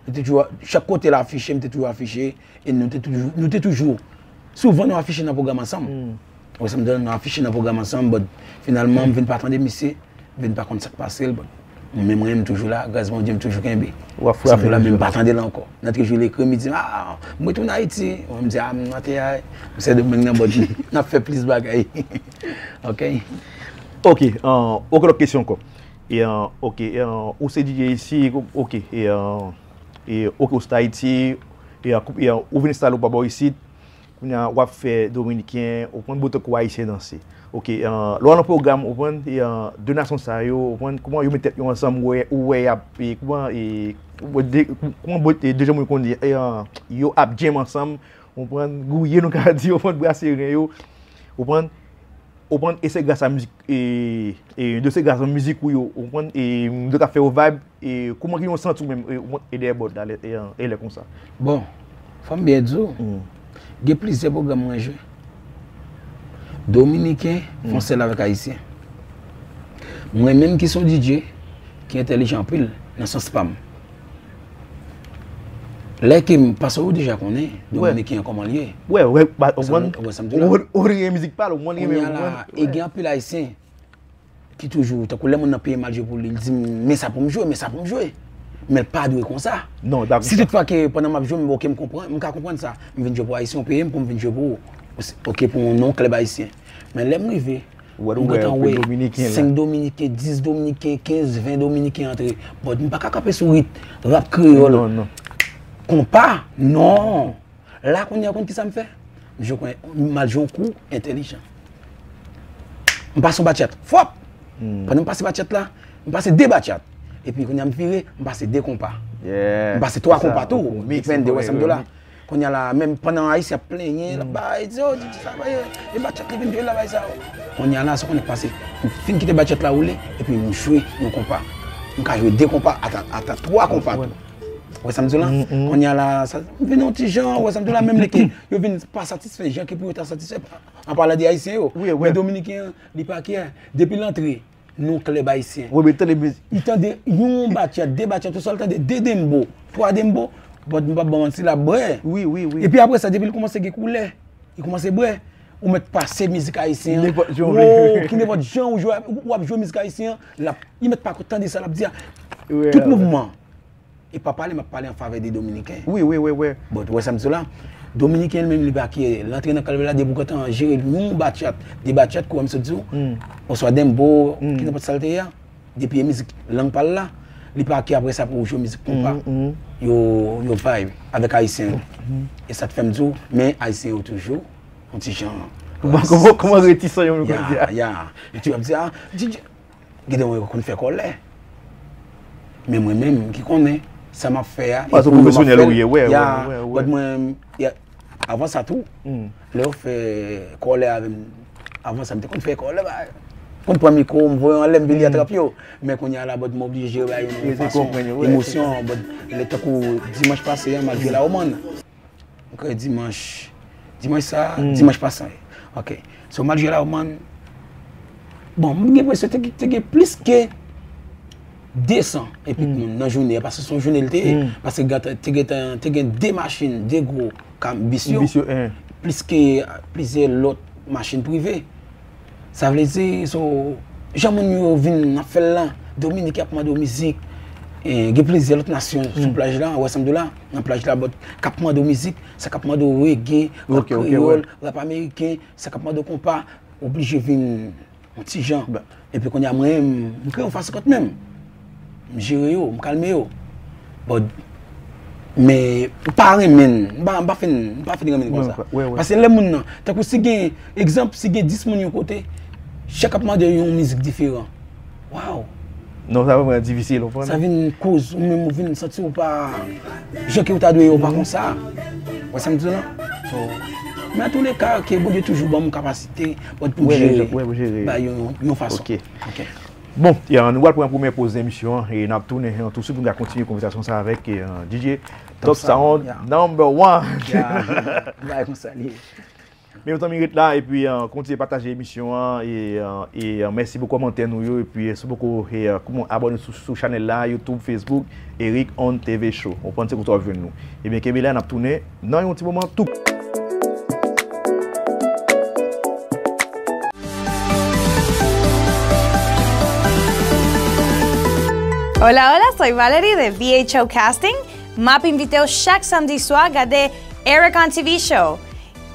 Nou te toujou, chak kote l afiche, m te toujou afiche, e nou te toujou, nou te toujou, souvan nou afiche nan pwogram ansanm. Wè sa m di w la, nou afiche nan pwogram ansanm, but finalman, m vin pa tande misye, m vin pa konn sa k pase l, but mwen menm, mwen, m toujou la, gras Bondye, m toujou kenbe. W ap frape la, men toujou. M pa tande l ankò. Nan trezou, li ekri m, li di m, ah, m retounen Ayiti. Mwen, m di, ah, m nan tè a, m Sendomeng nan, but n ap fè plis bagay. Ok? Ok, uh, ok, lòt kesyon ankò. E, uh, ok, e, uh, ou se D J isi, ok, e, uh, e, ok, ou se Ayiti, e, uh, kou- e, uh, ou vin enstale w pa bò isit, kounye a w ap fè dominiken, ou konprann, bon, tankou ayisyen danse. Ok, uh, lè w al nan pwogram, ou konprann, e, uh, de nasyon sa yo, ou konprann, kòman yo met tèt yo ansanm, ou wè, ou wè y ap, e, kòman, e, ou wè de, kòman, bon, e, de jan moun konn di, e, uh, yo ap djèm ansanm, ou konprann, gouye, nou ka di, ou konprann, brase ren yo, ou konprann, ou konprann, e se gras a mizik, e, e, de se gras a mizik ou yo, ou konprann, e, de ka fè yo vibe, e, kòman ki yon santi ou menm, e, ou konprann, e dèyè bòd la, lè, e, e lè konsa. Bon, fò m byen di w, gen plizyè pwogram mwen jwe. Dominiken, fè yon sèl avèk Ayisyen. Mwen menm ki se yon D J ki entèlijan anpil nan sans pa m. Lè ke m, paske ou deja konnen, Dominiken an kòman l ye. Wè, wè, ba, ou Sa m- konprann? wè, sa m di la. Ou, ou gen mizik pa l, ou konprann, Kounye a ou la, konprann, e gen anpil Ayisyen ki toujou, tankou lè moun nan peye m al jwe pou li, li di m, men sa pou m jwe, men sa pou m jwe. Men l pa dwe konsa. Non, dakò. Si tout fwa ke pandan m ap jwe, m, ok, m konprann, m ka konprann sa. M vin jwe pou Ayisyen, ou peye m pou m vin jwe pou ou. Ok, pou yon non klèb ayisyen. Men lè m rive, Wè, m wè, gentan wè, wè Dominiken la. senk Dominiken, dis Dominiken, kenz, ven Dominiken antre. But m pa ka kanpe sou rit rap kreyòl. Non, non. Konpa, non. La kounye a, konn ki sa m fè? M jwe kon, m al jwe yon kou entèlijan. M pase yon batchat. Fwap! Pandan m pase batchat la, m pase de batchat. Epi kounye a m vire, m pase de konpa. Yeah. M pase twa Sa, konpa tou. ou mix, Depende, ou wè sa m di w la. mix. Kounye a la, menm pandan Ayisyen ap plenyen, l ap bay, di, oh, D J sa, bay, e batchat li vin jwe la, bay sa. Kounye a la, sa w konnen k pase. M fin kite batchat la woule, epi m jwe yon konpa. M ka jwe de konpa, ata, ata twa konpa tou. Wè sa m di w la? Kounye a la, sa, m vin yon ti jan, wè sa m di w la, menm lè ke yo vin pa satisfè, jan ke pou yo ta satisfè, an palan de Ayisyen yo. Wi, wi. Men Dominiken an, li pa care. Depi l antre, nan yon klèb ayisyen. Ou byen tande mizik. Li tande yon batchat, de batchat, ou sòl tande de dembo, twa dembo, but m p ap ba w manti, l ap bwè. Wi, wi, wi. Epi apre sa, depi l kòmanse gen koulè, li kòmanse bwè, ou mèt pase mizik ayisyen an. Nenpòt jan w vle. Wow, ki nenpòt jan ou jwe, w ap jwe mizik ayisyen an, l ap, li mèt pa tande sa l ap di a. Wi, Tout wi. Mouvman. E pa pale, m ap pale an favè de Dominiken. Wi, wi, wi, wi. But, wè sa m di w la? Dominiken li menm li pa care. L antre nan kalvè la, depi w gentan jere yon batchat, de batchat, kouwè m sot di w, oswa dembo, ki nenpòt sa l te ye a, depi e mizik lang pa l la, li pa care apre sa pou w jwe mizik konpa. Yo, yo vibe avèk ayisyen yo. E sa k fè m di w, men ayisyen yo toujou yon ti jan. Kòman, kòman, kòman retisan yo, menm kote a? Ya, ya. Yo toujou ap di, ah, D J, gen de moun yo konn fè kòlè. Men mwen menm ki konnen sa m ap fè a, Paske e pou yo m ap pwofesyonèl fè ou l. ye, wè, Ya, wè, wè, wè. But mwen, ya, avan sa tou, lè yo fè kòlè avè m, avan sa m te konn fè kòlè, ba, konn pran mikwo, m voye anlè, m vin atrap yo. Men kounye a la, but m oblije jere bagay yo nan yon Wi, se fason, konprann yo, wè. Emosyon, but lè tankou dimanch pase a, m al jwe Lawoman. M kwè dimanch, dimanch sa, dimanch pase. Ok. So, m al jwe Lawoman. Bon, m gen enpresyon te, te gen plis ke de san epi moun nan jounen an, paske se yon jounen li te ye. Paske te gentan, te gen de machin, de gwo kam, bis yo, plis ke plizyè lòt machin prive. Sa vle di, so, jan moun yo vin ap fè l la, Dominik y ap mande w mizik, gen plizyè lòt nasyon sou plaj la, wè sa m di w la, nan plaj la, but k ap mande w mizik, sa k ap mande w reggae, rap kreyòl, rap ameriken, sa k ap mande w konpa, oblije vin yon ti jan. Epi kounye a mwen, m kreye yon fason kont menm. M jere yo, m kalme yo. But, men, m pa renmen, m pa, m pa fin, m pa fin renmen konsa. Paske lè moun nan, tankou si gen, egzanp, si gen dis moun yon kote, chak ap mande yon mizik diferan. Waw! Non, sa vrèman difisil, ou konprann? Sa vin koz, ou menm ou vin santi ou pa, jan ke ou ta dwe ye, ou pa konsa. Wè sa m di w la? So, men antouleka, ke Bondye toujou ban m kapasite, but pou m jere, ba yon, yon fason. Ok. Bon, nou pral pran premye poz emisyon an, e n ap tounen, e, tousuit pou n ka kontinye konvèsasyon sa avèk, e, D J Top Sound number one. Bay konsa li ye. Men zanmi, ret la, epi, e, kontinye pataje emisyon an, e, e, e, mèsi pou kòmantè nou yo, epi, e, si w poko, e, kòman, abòne sou, sou chanèl la, YouTube, Facebook, Eric On T V Show. Ou konn se kote w ap jwenn nou. Ebyen, kenbe la, n ap tounen nan yon ti moman tou. Hola, hola, soy Valerie de V H O Casting. M ap envite w chak samdi swa gade Eric On T V Show.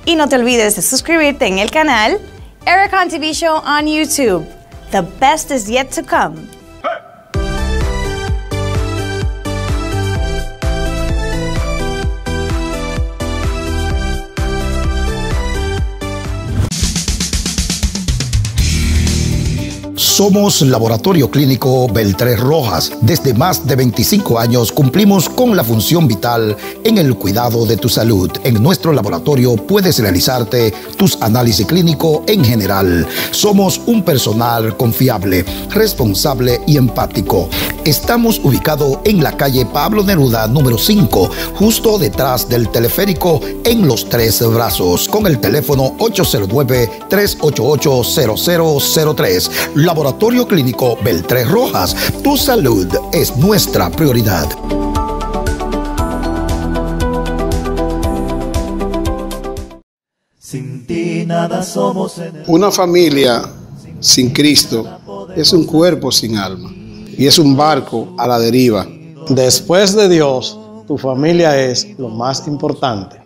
Y no te olvides de suscribirte en el canal Eric On T V Show on YouTube. The best is yet to come. Somos Laboratorio Clínico Beltré Rojas. Desde más de veinticinco años cumplimos con la función vital en el cuidado de tu salud. En nuestro laboratorio puedes realizarte tus análisis clínicos en general. Somos un personal confiable, responsable y empático. Estamos ubicados en la calle Pablo Neruda número cinco, justo detrás del teleférico en Los Tres Brazos, con el teléfono ocho cero nueve, tres ocho ocho, cero cero cero tres. Laboratorio Clínico Beltré Rojas, tu salud es nuestra prioridad. Sin ti nada somos en el... Una familia sin Cristo es un cuerpo sin alma y es un barco a la deriva. Después de Dios, tu familia es lo más importante.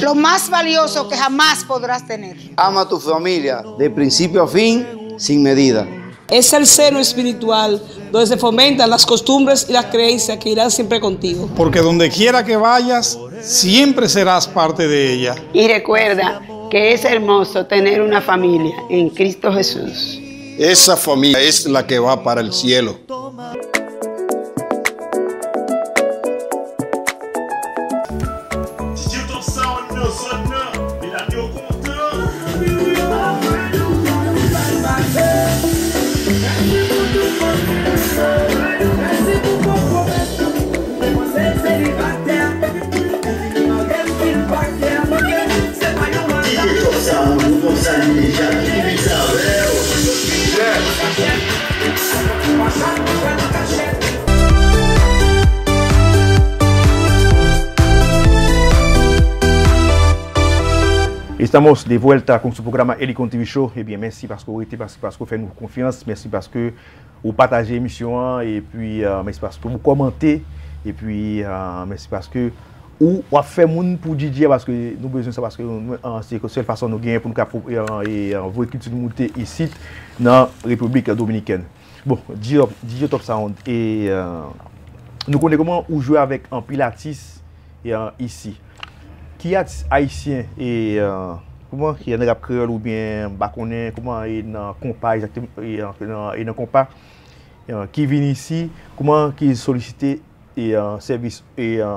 Lo más valioso que jamás podrás tener. Ama tu familia de principio a fin sin medida. Es el seno espiritual donde se fomentan las costumbres y las creencias que irán siempre contigo. Porque donde quiera que vayas, siempre serás parte de ella. Y recuerda que es hermoso tener una familia en Cristo Jesús. Esa familia es la que va para el cielo. Estamos de vuelta con su programa Eric On T V Show. Ebyen, mèsi paske w rete, paske, paske w fè nou konfyans. Mèsi paske ou pataje emisyon an, epi, e, mèsi paske ou kòmante, epi, e, mèsi paske ou, w ap fè moun pou D J a, paske nou bezwen sa, paske nou, e, se sèl fason nou genyen pou nou ka, e, e, voye kilti nou moute isit nan Repiblik Dominikèn. Bon, D J, D J Top Sound, e, e, nou konnen kòman ou jwe avèk anpil atis, e, e, isi. Ki atis ayisyen, e, e, kòman, ki nan rap kreyòl oubyen, m pa konnen, kòman, e nan konpa egzakteman, e, e, nan, e nan konpa, e, ki vin isi, kòman ki solisite, e, e, sèvis, e, e,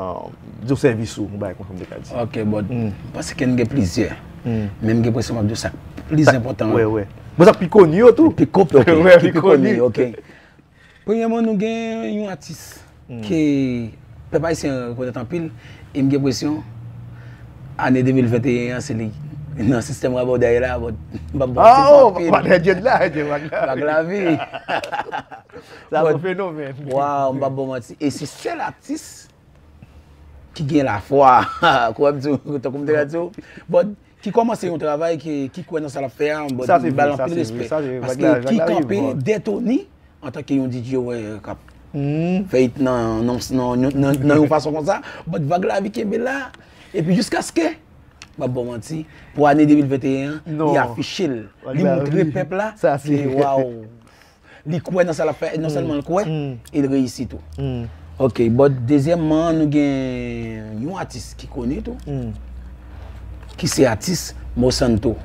dizo sèvis ou, yon bagay konsa m te ka di. Ok, but m panse ke n gen plizyè. Men m gen enpresyon m ap di w sa k plis enpòtan an. Wè, wè. Bon, sa pi koni yo tou. Pi koni, ok. Wè, ki pi koni, ok. Premyèman, nou gen yon atis ke pèp ayisyen rekonèt anpil, e m gen enpresyon, ane de mil venteyen an, se li nan sistèm rabòday la, but m p ap ba w ti anpil. Patnè Djed la, Djed Wag la. Wag lavi. Sa se yon fenomèn. Waw, m p ap ba w manti. E se sèl atis ki gen lafwa. Kwè m di w, tankou m te ka di w. But ki kòmanse yon travay ki, ki kwè nan sa l ap fè a, but m ba l anpil respè. Paske ki kanpe dèyè Tony, antanke yon D J wè k ap fè it nan, nan, nan, nan, nan yon fason konsa, but Vag Lavi kenbe la, epi jiskaske, m p ap ba w manti, pou ane de mil venteyen an, li afiche l, li montre pèp la ke, waw, li kwè nan sa l ap fè, non sèlman l kwè, e l reyisi tou. Ok, but dezyèmman, nou gen yon atis ki koni tou, ki se atis Mosanto.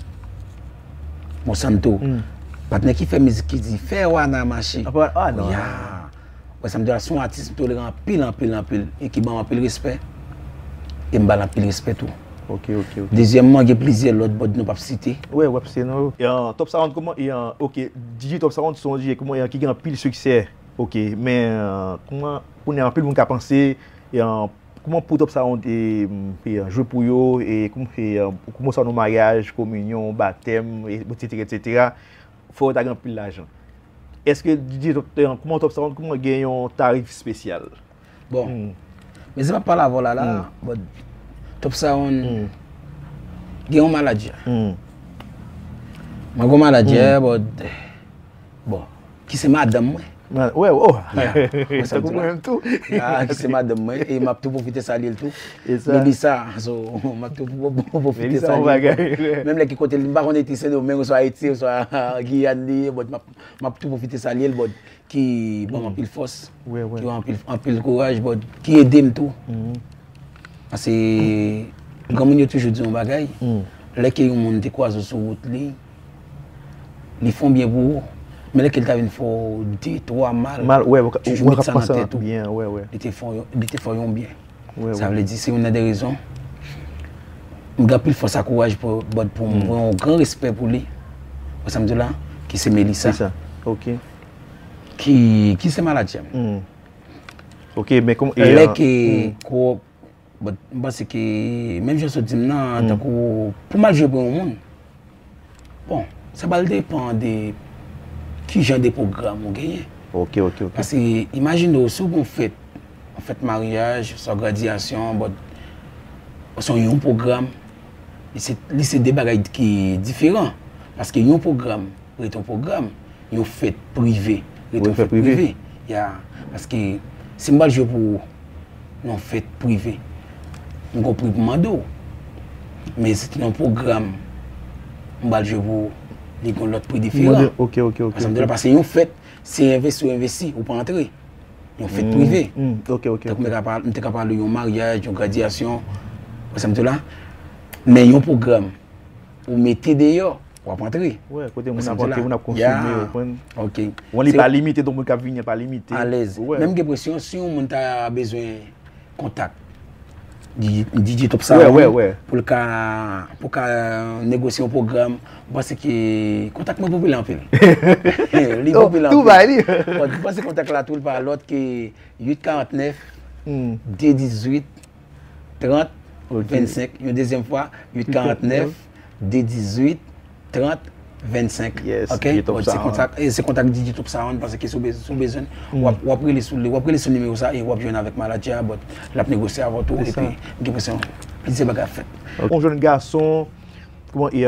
Mosanto. Patnè ki fè mizik ki di, fè wana mache. Ya. Wè sa m di la, se yon atis m tolere anpil, anpil, anpil, e ki ban m anpil respè. E m ba l anpil respè tou. Ok, ok, ok. Dezyèmman, gen plizyè lòt, but nou p ap site. Wi, w ap site non. E, uh, Top Sound, kòman, e, uh, ok, D J Top Sound se yon D J kòman, e, ki gen anpil siksè. Ok, men, uh, kòman, kounye a anpil moun ka panse, e, uh, kòman pou Top Sound, e, e, uh, jwe pou yo, e kòman, e, uh, kòman sa nan maryaj, kominyon, batèm, e, etsetera, etsetera, fò yo ta gen anpil lajan. Èske D J Top, e, uh, kòman Top Sound, kòman gen yon tarif espesyal? Bon, men se pa pale avè w la la, but Top Sound gen yon manadjè. Mwen gen yon manadjè, but, bon, ki se madanm mwen. Wè, oh, tankou mwen menm tou. Ki se madanm mwen, e m ap tou pwofite salye l tou. Melissa, so, m ap tou pwofite salye l. Menm lè ki kote li, m pa konn si se Sendomeng oswa Ayiti oswa Giyàn li ye, but m ap M ap tou pwofite salye l, but ki ban m anpil fòs, ki ban m anpil, anpil kouraj, but ki ede m tou. Paske granmoun yo toujou di yon bagay, lè ke yon moun te kwaze w sou wout li, li fè yon byen pou ou, men lè ke l ta vin fè w de, twa mal, toujou met sa nan tèt ou. Li te fè w, li te fè w yon byen. Sa vle di, se youn nan de rezon. M gen anpil fòs ak kouraj pou, but pou m, mwen yon gran respè pou li. Wè sa m di w la, ki se Melissa. Ok. Ki, ki se manadjè m. Ok, men kòman, e, lè ke, ko, but m panse ke, menm jan w sot di m nan, tankou, pou m al jwe pou yon moun, bon, sa pral depann de ki jan de pwogram ou genyen. Ok, ok, ok. Paske imajine w, si w gen yon fèt, yon fèt maryaj, oswa gradyasyon, but, oswa yon pwogram, li se, li se de bagay ki diferan. Paske yon pwogram rete yon pwogram, yon fèt prive rete yon fèt prive. Ya, paske si m pral jwe pou ou, nan yon fèt prive, m gon pri pou m mande w. Men si se nan yon pwogram m pral jwe pou ou, li gon lòt pri diferan. Ok, ok, ok. Paske m di w la, paske yon fèt, se envesti w envesti, ou pa antre. Yon fèt prive. Ok, ok. Tankou m te ka pale, m te ka pale yon maryaj, yon gradyasyon, wè sa m di w la. Men yon pwogram, ou mete deyò, w ap antre. Wè, kote moun ap antre, moun ap konsome, ou konprann? Ok. Wan li pa limite, donk moun k ap vini an pa limite. Alèz. Menm gen presyon, si yon moun ta bezwen kontak D J Top Sound pou l ka, pou ka negosye yon pwogram, m panse ke kontak mwen popilè anpil. Li popilè anpil. Tou bay li. Bon, m panse kontak la tou, li pa lòt ke uit karant nèf, de dizuit, trant, vennsenk. Yon dezyèm fwa, uit karant nèf, de dizuit, trant, vennsenk. Ok? Bon, se kontak, e se kontak D J Top Sound, paske si w bez-, si w bezwen, w ap, w ap rele sou li, w ap rele sou nimewo sa e w ap jwenn avèk manadjè a, but l ap negosye avè w tou, epi m gen enpresyon plizyè bagay ap fèt. Yon jèn gason, kòman, e,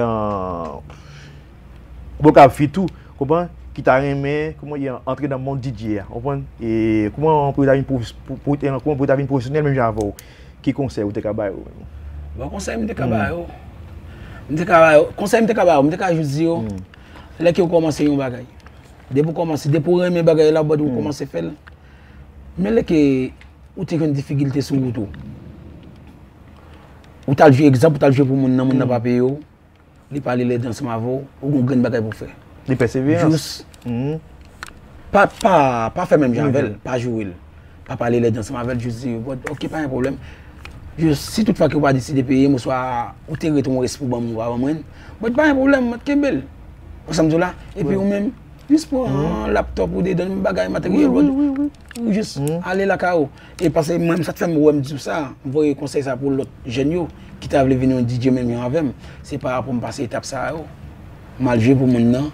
kòman ka fi tou, konprann, ki ta renmen, kòman, e, antre nan mond D J a, konprann? E kòman pou yo ta vin pwofes-, pou, pou, e, kòman pou yo ta vin pwofesyonèl menm jan avè w? Ki konsèy ou te ka ba yo menm? Bon, konsèy m te ka ba yo, m te ka ba yo, konsèy m te ka ba yo, m te ka jis di yo, lè ke w kòmanse yon bagay, depi w kòmanse, depi w renmen bagay la, but ou kòmanse fè l, men lè ke ou te jwenn difikilte sou wout ou, ou t al jwe, egzanp, ou t al jwe pou moun nan, moun nan pa peye w, li pa ale lèd ansanm avè w, ou gen yon grenn bagay pou w fè. Li pèseverans. Jis pa, pa, pa fè menm jan avè l, pa joure l. Pa pale lèd ansanm avè l, jis di, but, ok, pa gen pwoblèm. Jis, si tout fwa ke w pa deside peye m, oswa ou te rete yon respè w ban m, ou pa ban mwen, but pa gen pwoblèm, mwen kenbe l. Ou sa m di w la? Epi ou menm, Jis pran laptop ou de, donn bagay materyèl, ou jis ale lakay ou. E paske mwen, sa k fè m wè m di w sa, m voye konsèy sa pou lòt jèn yo ki ta vle vin yon D J menm jan avè m, se pa rapò m pase etap sa yo. M al jwe pou moun nan,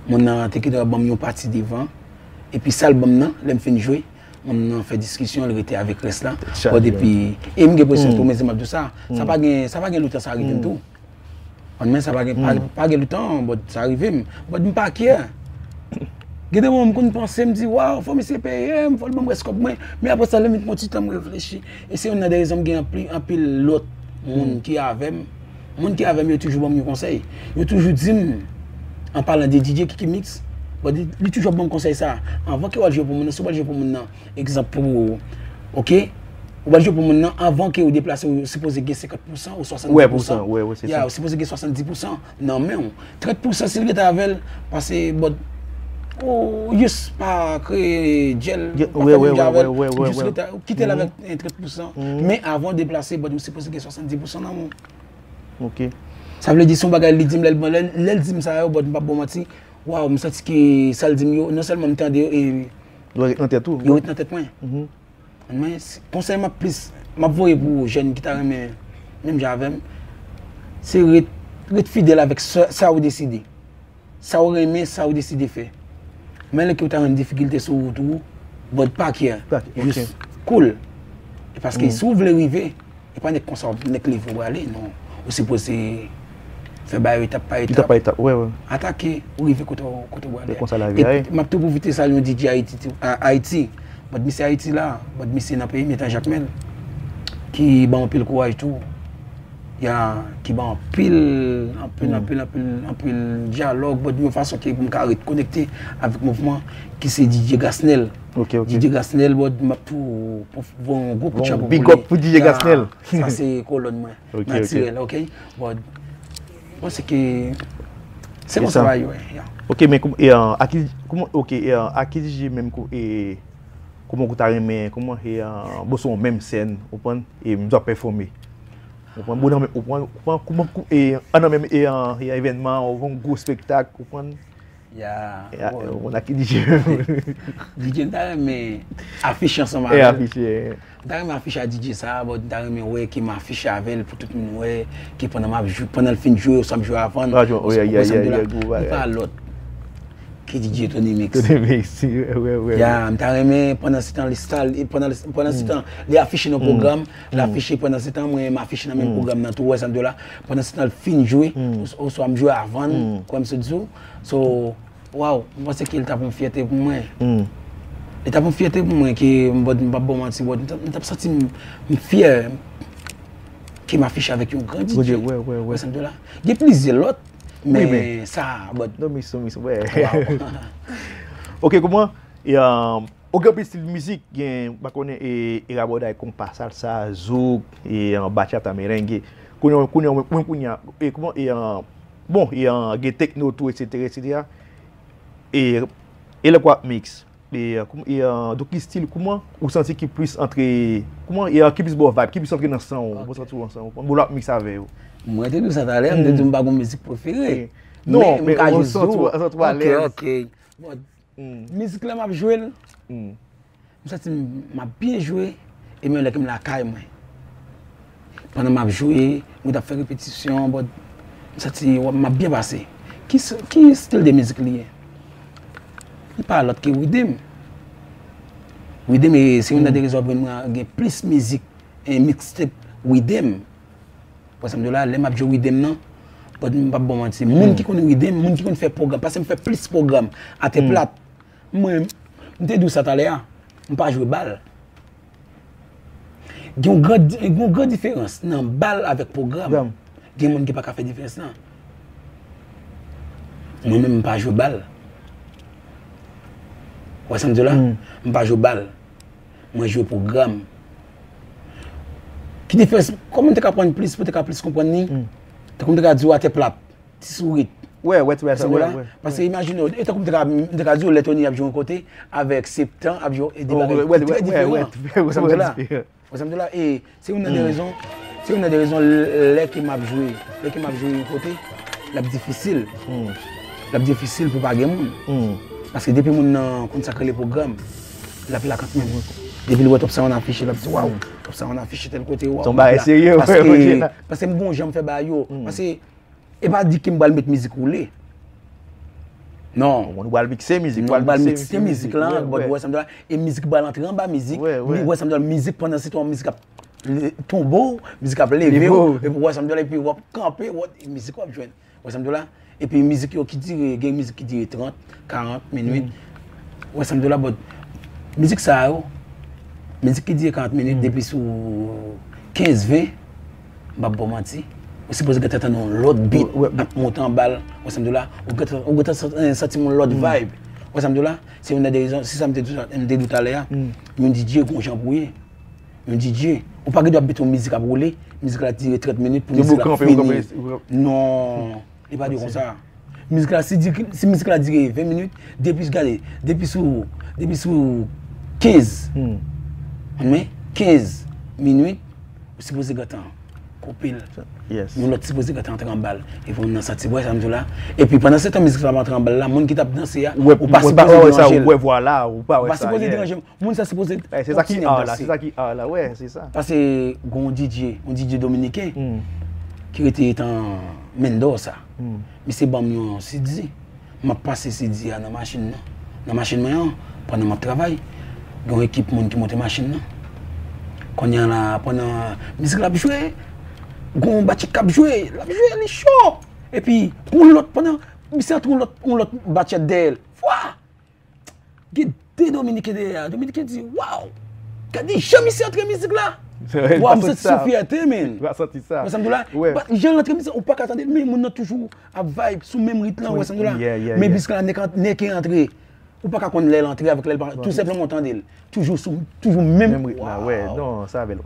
moun nan te gentan ban m yon pati devan, epi sa l ban m nan, lè m fin jwe, moun nan fè diskisyon, l rete avèk rès la. But epi, e m gen presyon tou, men se m ap di w sa, sa pa gen, sa pa gen lontan sa rive m tou. An, men sa pa gen, pa, pa gen lontan, but sa rive m. But m pa kyè. Gen de moman m konn panse, m di, waw, fò misye peye m, fò l ban m rès kòb mwen. Men apre sa, lè m vin pran ti tan m reflechi. E se youn nan de rezon m gen anpil, anpil lòt moun ki avè m. Moun ki avè m, yo toujou ban m yon konsèy. Yo toujou di m, an palan de D J Kiki Mix, but li, li toujou ap ban m konsèy sa. Anvan ke w al jwe pou moun nan, si w al jwe pou moun nan, egzanp pou ou, oke? Ou pral jwe pou moun nan, anvan ke ou deplase, ou sipoze gen senkant pousan ou swasanndis pousan. Ya, ou sipoze gen swasanndis pousan nan men w. Trant pousan si l rete avè l, pase but, ou jis pa kreye djèl, pa fè menm jan avè l, ou jis rete, ou kite l avèk, eh, trant pousan. Men avan w deplase, but ou sipoze gen swasanndis pousan nan men w. Sa vle di, se yon bagay li di m, lè l, lè, lè l di m sa yo, but m p ap ba w manti, waw, m santi ke sa l di m yo, non sèlman m tande yo, e yo ret nan tèt mwen. Men, si, konsèy m ap plis, m ap voye pou jèn ki ta renmen menm jan avè m, se ret, ret fidèl avèk sa, sa ou deside. Sa ou renmen, sa ou deside fè. Men lè ke ou ta jwenn difikilte sou wout ou, but pa kyè. Jis cool. E paske si ou vle rive, e pa nèk konsa w ap nèk leve w prale, non. Ou sipoze fè bagay yo etap pa etap. Etap pa etap, wi, wi. Atake, ou rive kote w, kote w prale. E konsa lavi a ye. M ap tou pwofite salye yon D J Ayiti tou, a, Ayiti. But misye Ayiti la, but misye nan peyi m, Ethan Jacmel, ki ban m anpil kouraj tou. Ya, ki ban anpil, anpil, anpil, anpil, anpil dyalòg, but yon fason ke pou m ka ret konekte avèk mouvman, ki se D J Gasnel. D J Gasnel, but m ap tou voye yon gwo kout chapo pou li. Big up pou D J Gasnel. Sa se kolòn mwen, natirèl, oke? But, mwen se ke, se konsa bagay yo ye, ya. Oke, men kouman, e, a, a ki, kouman, oke, e, a, a ki D J menm kou, e, kouman ou ta renmen, kouman, e, a, bon, sou yon menm sèn, ou konprann, e, m ap pèfòme. Ou konprann, bon, nan men, ou konprann, ou konprann, kouman, kou, e, an nan menm, e, a, e, evènman, ou konprann, gwo espektak, ou konprann, Ya, bon. Ou konn ak ki D J menm? D J m ta renmen afiche ansanm avè l. M ta renmen afiche a D J sa, but m ta renmen wè ke m afiche avè l pou tout moun wè ke pandan m ap jwe, pandan l fin jwe, oswa m jwe avan l, ou konprann sa m di w la? Li pa lòt ke D J Tony Mix. Tony Mix, wi, wi, wi. Ya, m ta renmen pandan se tan li sal, pandan, pandan se tan li afiche nan pwogram, l afiche pandan se tan, mwen m afiche nan menm pwogram nan tou, ou wè sa m di w la? Pandan se tan l fin jwe, os-, oswa m jwe avan l, ou konprann sa m di w? So, waw, m panse ke li t ap yon fyète pou mwen. Li t ap yon fyète pou mwen ke, but, m p ap ba w manti, but, m t ap, m t ap santi m, m fyè ke m afiche avèk yon gran D J. Ou wè sa m di w la? Gen plizyè lòt, men sa, but. Non, men sa, men sa, wi. Waw. Oke, kouman, e, um, ou gen anpil estil mizik, gen, m pa konnen, e, e rabòday, konpa, salsa, zouk, e, um, bachata, merengue. Kounye a, kounye a, mwen, mwen, kounye a, e, kouman, e, um, bon, e, um, gen tekno tou, etsetera, etsetera. E, e lè w ap mix, e, kouman, e, uh, donk, ki estil, kouman ou santi ki plis antre, kouman, e, uh, ki plis ba w vibe, ki plis antre nan san w, ou santi w nan san w, bon, lè w ap mix avè yo? Mwen te di w sa talè, m te di w m pa gon mizik prefere. Non, men m ka jis di w, oke, oke. Bon, mizik la m ap jwe l, m santi m, m ap byen jwe, e menm lè ke m lakay mwen. Pandan m ap jwe, mwen t ap fè repetisyon, but m santi w ap, m ap byen pase. Ki s-, ki estil de mizik li ye? Li pa lòt ke riddim. Riddim, e se youn nan de rezon w ap jwenn mwen gen plis mizik, e, mixtape riddim. Wè sa m di w la, lè m ap jwe riddim nan, but m p ap ba w manti. Moun ki konn riddim, moun ki konn fè pwogram, paske m fè plis pwogram atè plat. Mwen, m te di w sa talè a, m pa jwe bal. Gen yon gran, gen yon gran diferans nan bal avèk pwogram. Gen moun ki pa ka fè diferans lan. Mwen menm, m pa jwe bal. Wè sa m di w la? M pa jwe bal. Mwen jwe pwogram. Ki diferans? Kòman m te ka aprann plis, pou te ka plis konprann li? Tankou m te ka di w atè plat, ti sourit. Wè, wè, ti bagay sa, wè, wè. Paske imajine w, e tankou m te ka, m te ka di w lè Tony ap jwe yon kote, avèk Septan ap jwe, e de bagay ki trè diferan. Wè sa m di w la? E se youn nan de rezon, se youn nan de rezon lè ke m ap jwe, lè ke m ap jwe yon kote, l ap difisil. L ap difisil pou pa gen moun. Paske depi moun nan konn sa k rele pwogram, l ap la kant men mwen. Depi l wè Top Sound afiche, l ap di, "Waw, Top Sound afiche tèl kote, waw." Son bagay serye, paske, paske m gon jan m fè bagay yo. Paske, e pa di ke m pral met mizik woule. Non. Ou pral mikse mizik, ou pral mikse mizik la, ou wè sa m di la, e mizik pral antre anba mizik, ou wè sa m di la, mizik pandan se tan mizik ap tonbe w, mizik ap leve w, epi ou wè sa m di la, epi w ap kanpe, mizik w ap jwenn. Ou wè sa m di w la? Epi mizik yo ki dire, gen mizik ki dire trant, karant minit. Ou wè sa m di w la, but mizik sa yo, mizik ki dire karant minit, depi sou kenz, ven, m p ap ba w manti, ou sipoze gentan tande yon lòt beat ap monte anba l, ou wè sa m di w la, ou gentan, ou gentan santi yon lòt vibe. Ou wè sa m di w la? Se youn nan de rezon, se sa m te di, m te di w talè a, yon DJ gon jan pou ye. Yon DJ, ou pa gen dwa mete yon mizik ap woule, mizik la dire trant minit pou mizik la fini. Non, li pa di konsa. Mizik la, si, di, si mizik la dire ven minit, depi, gade, depi sou, depi sou kenz, men kenz minit, ou sipoze gentan koupe l. Yon lòt sipoze gentan antre anba l. Epi moun nan santi, wè sa m di w la. Epi pandan se tan mizik la ap antre anba l la, moun ki t ap danse a, ou pa sipoze deranje l. Ou pa sipoze deranje l. Moun sa sipoze kontinye ap danse. Se sa ki art la, wè, se sa. Paske gon DJ, yon DJ dominiken ki rete etan Mendoza. Misye ban m yon CD. M ap pase CD a nan machin nan. Nan machin mwen an, pandan m ap travay, gen yon ekip moun ki monte machin nan. Kounye a la, pandan mizik la ap jwe, gon batchet k ap jwe, l ap jwe, li cho. Epi, yon lòt, pandan misye antre yon lòt, yon lòt batchet dèyè l. Fwa! Gen de Dominiken dèyè a. Dominiken di, "Waw! Gade jan misye antre mizik la!" Waw, m santi sou fyète, men. Ou wè sa m di w la? Jan l antre mizik la, ou pa ka tande l, men moun nan toujou ap vibe sou menm rit lan, ou wè sa m di w la? Men mizik la nèk, nèk antre. Ou pa ka konn lè l antre avèk lè l pa, tou senpleman w tande l. Toujou sou, toujou menm. Menm rit la, wè. Non, sa bèl.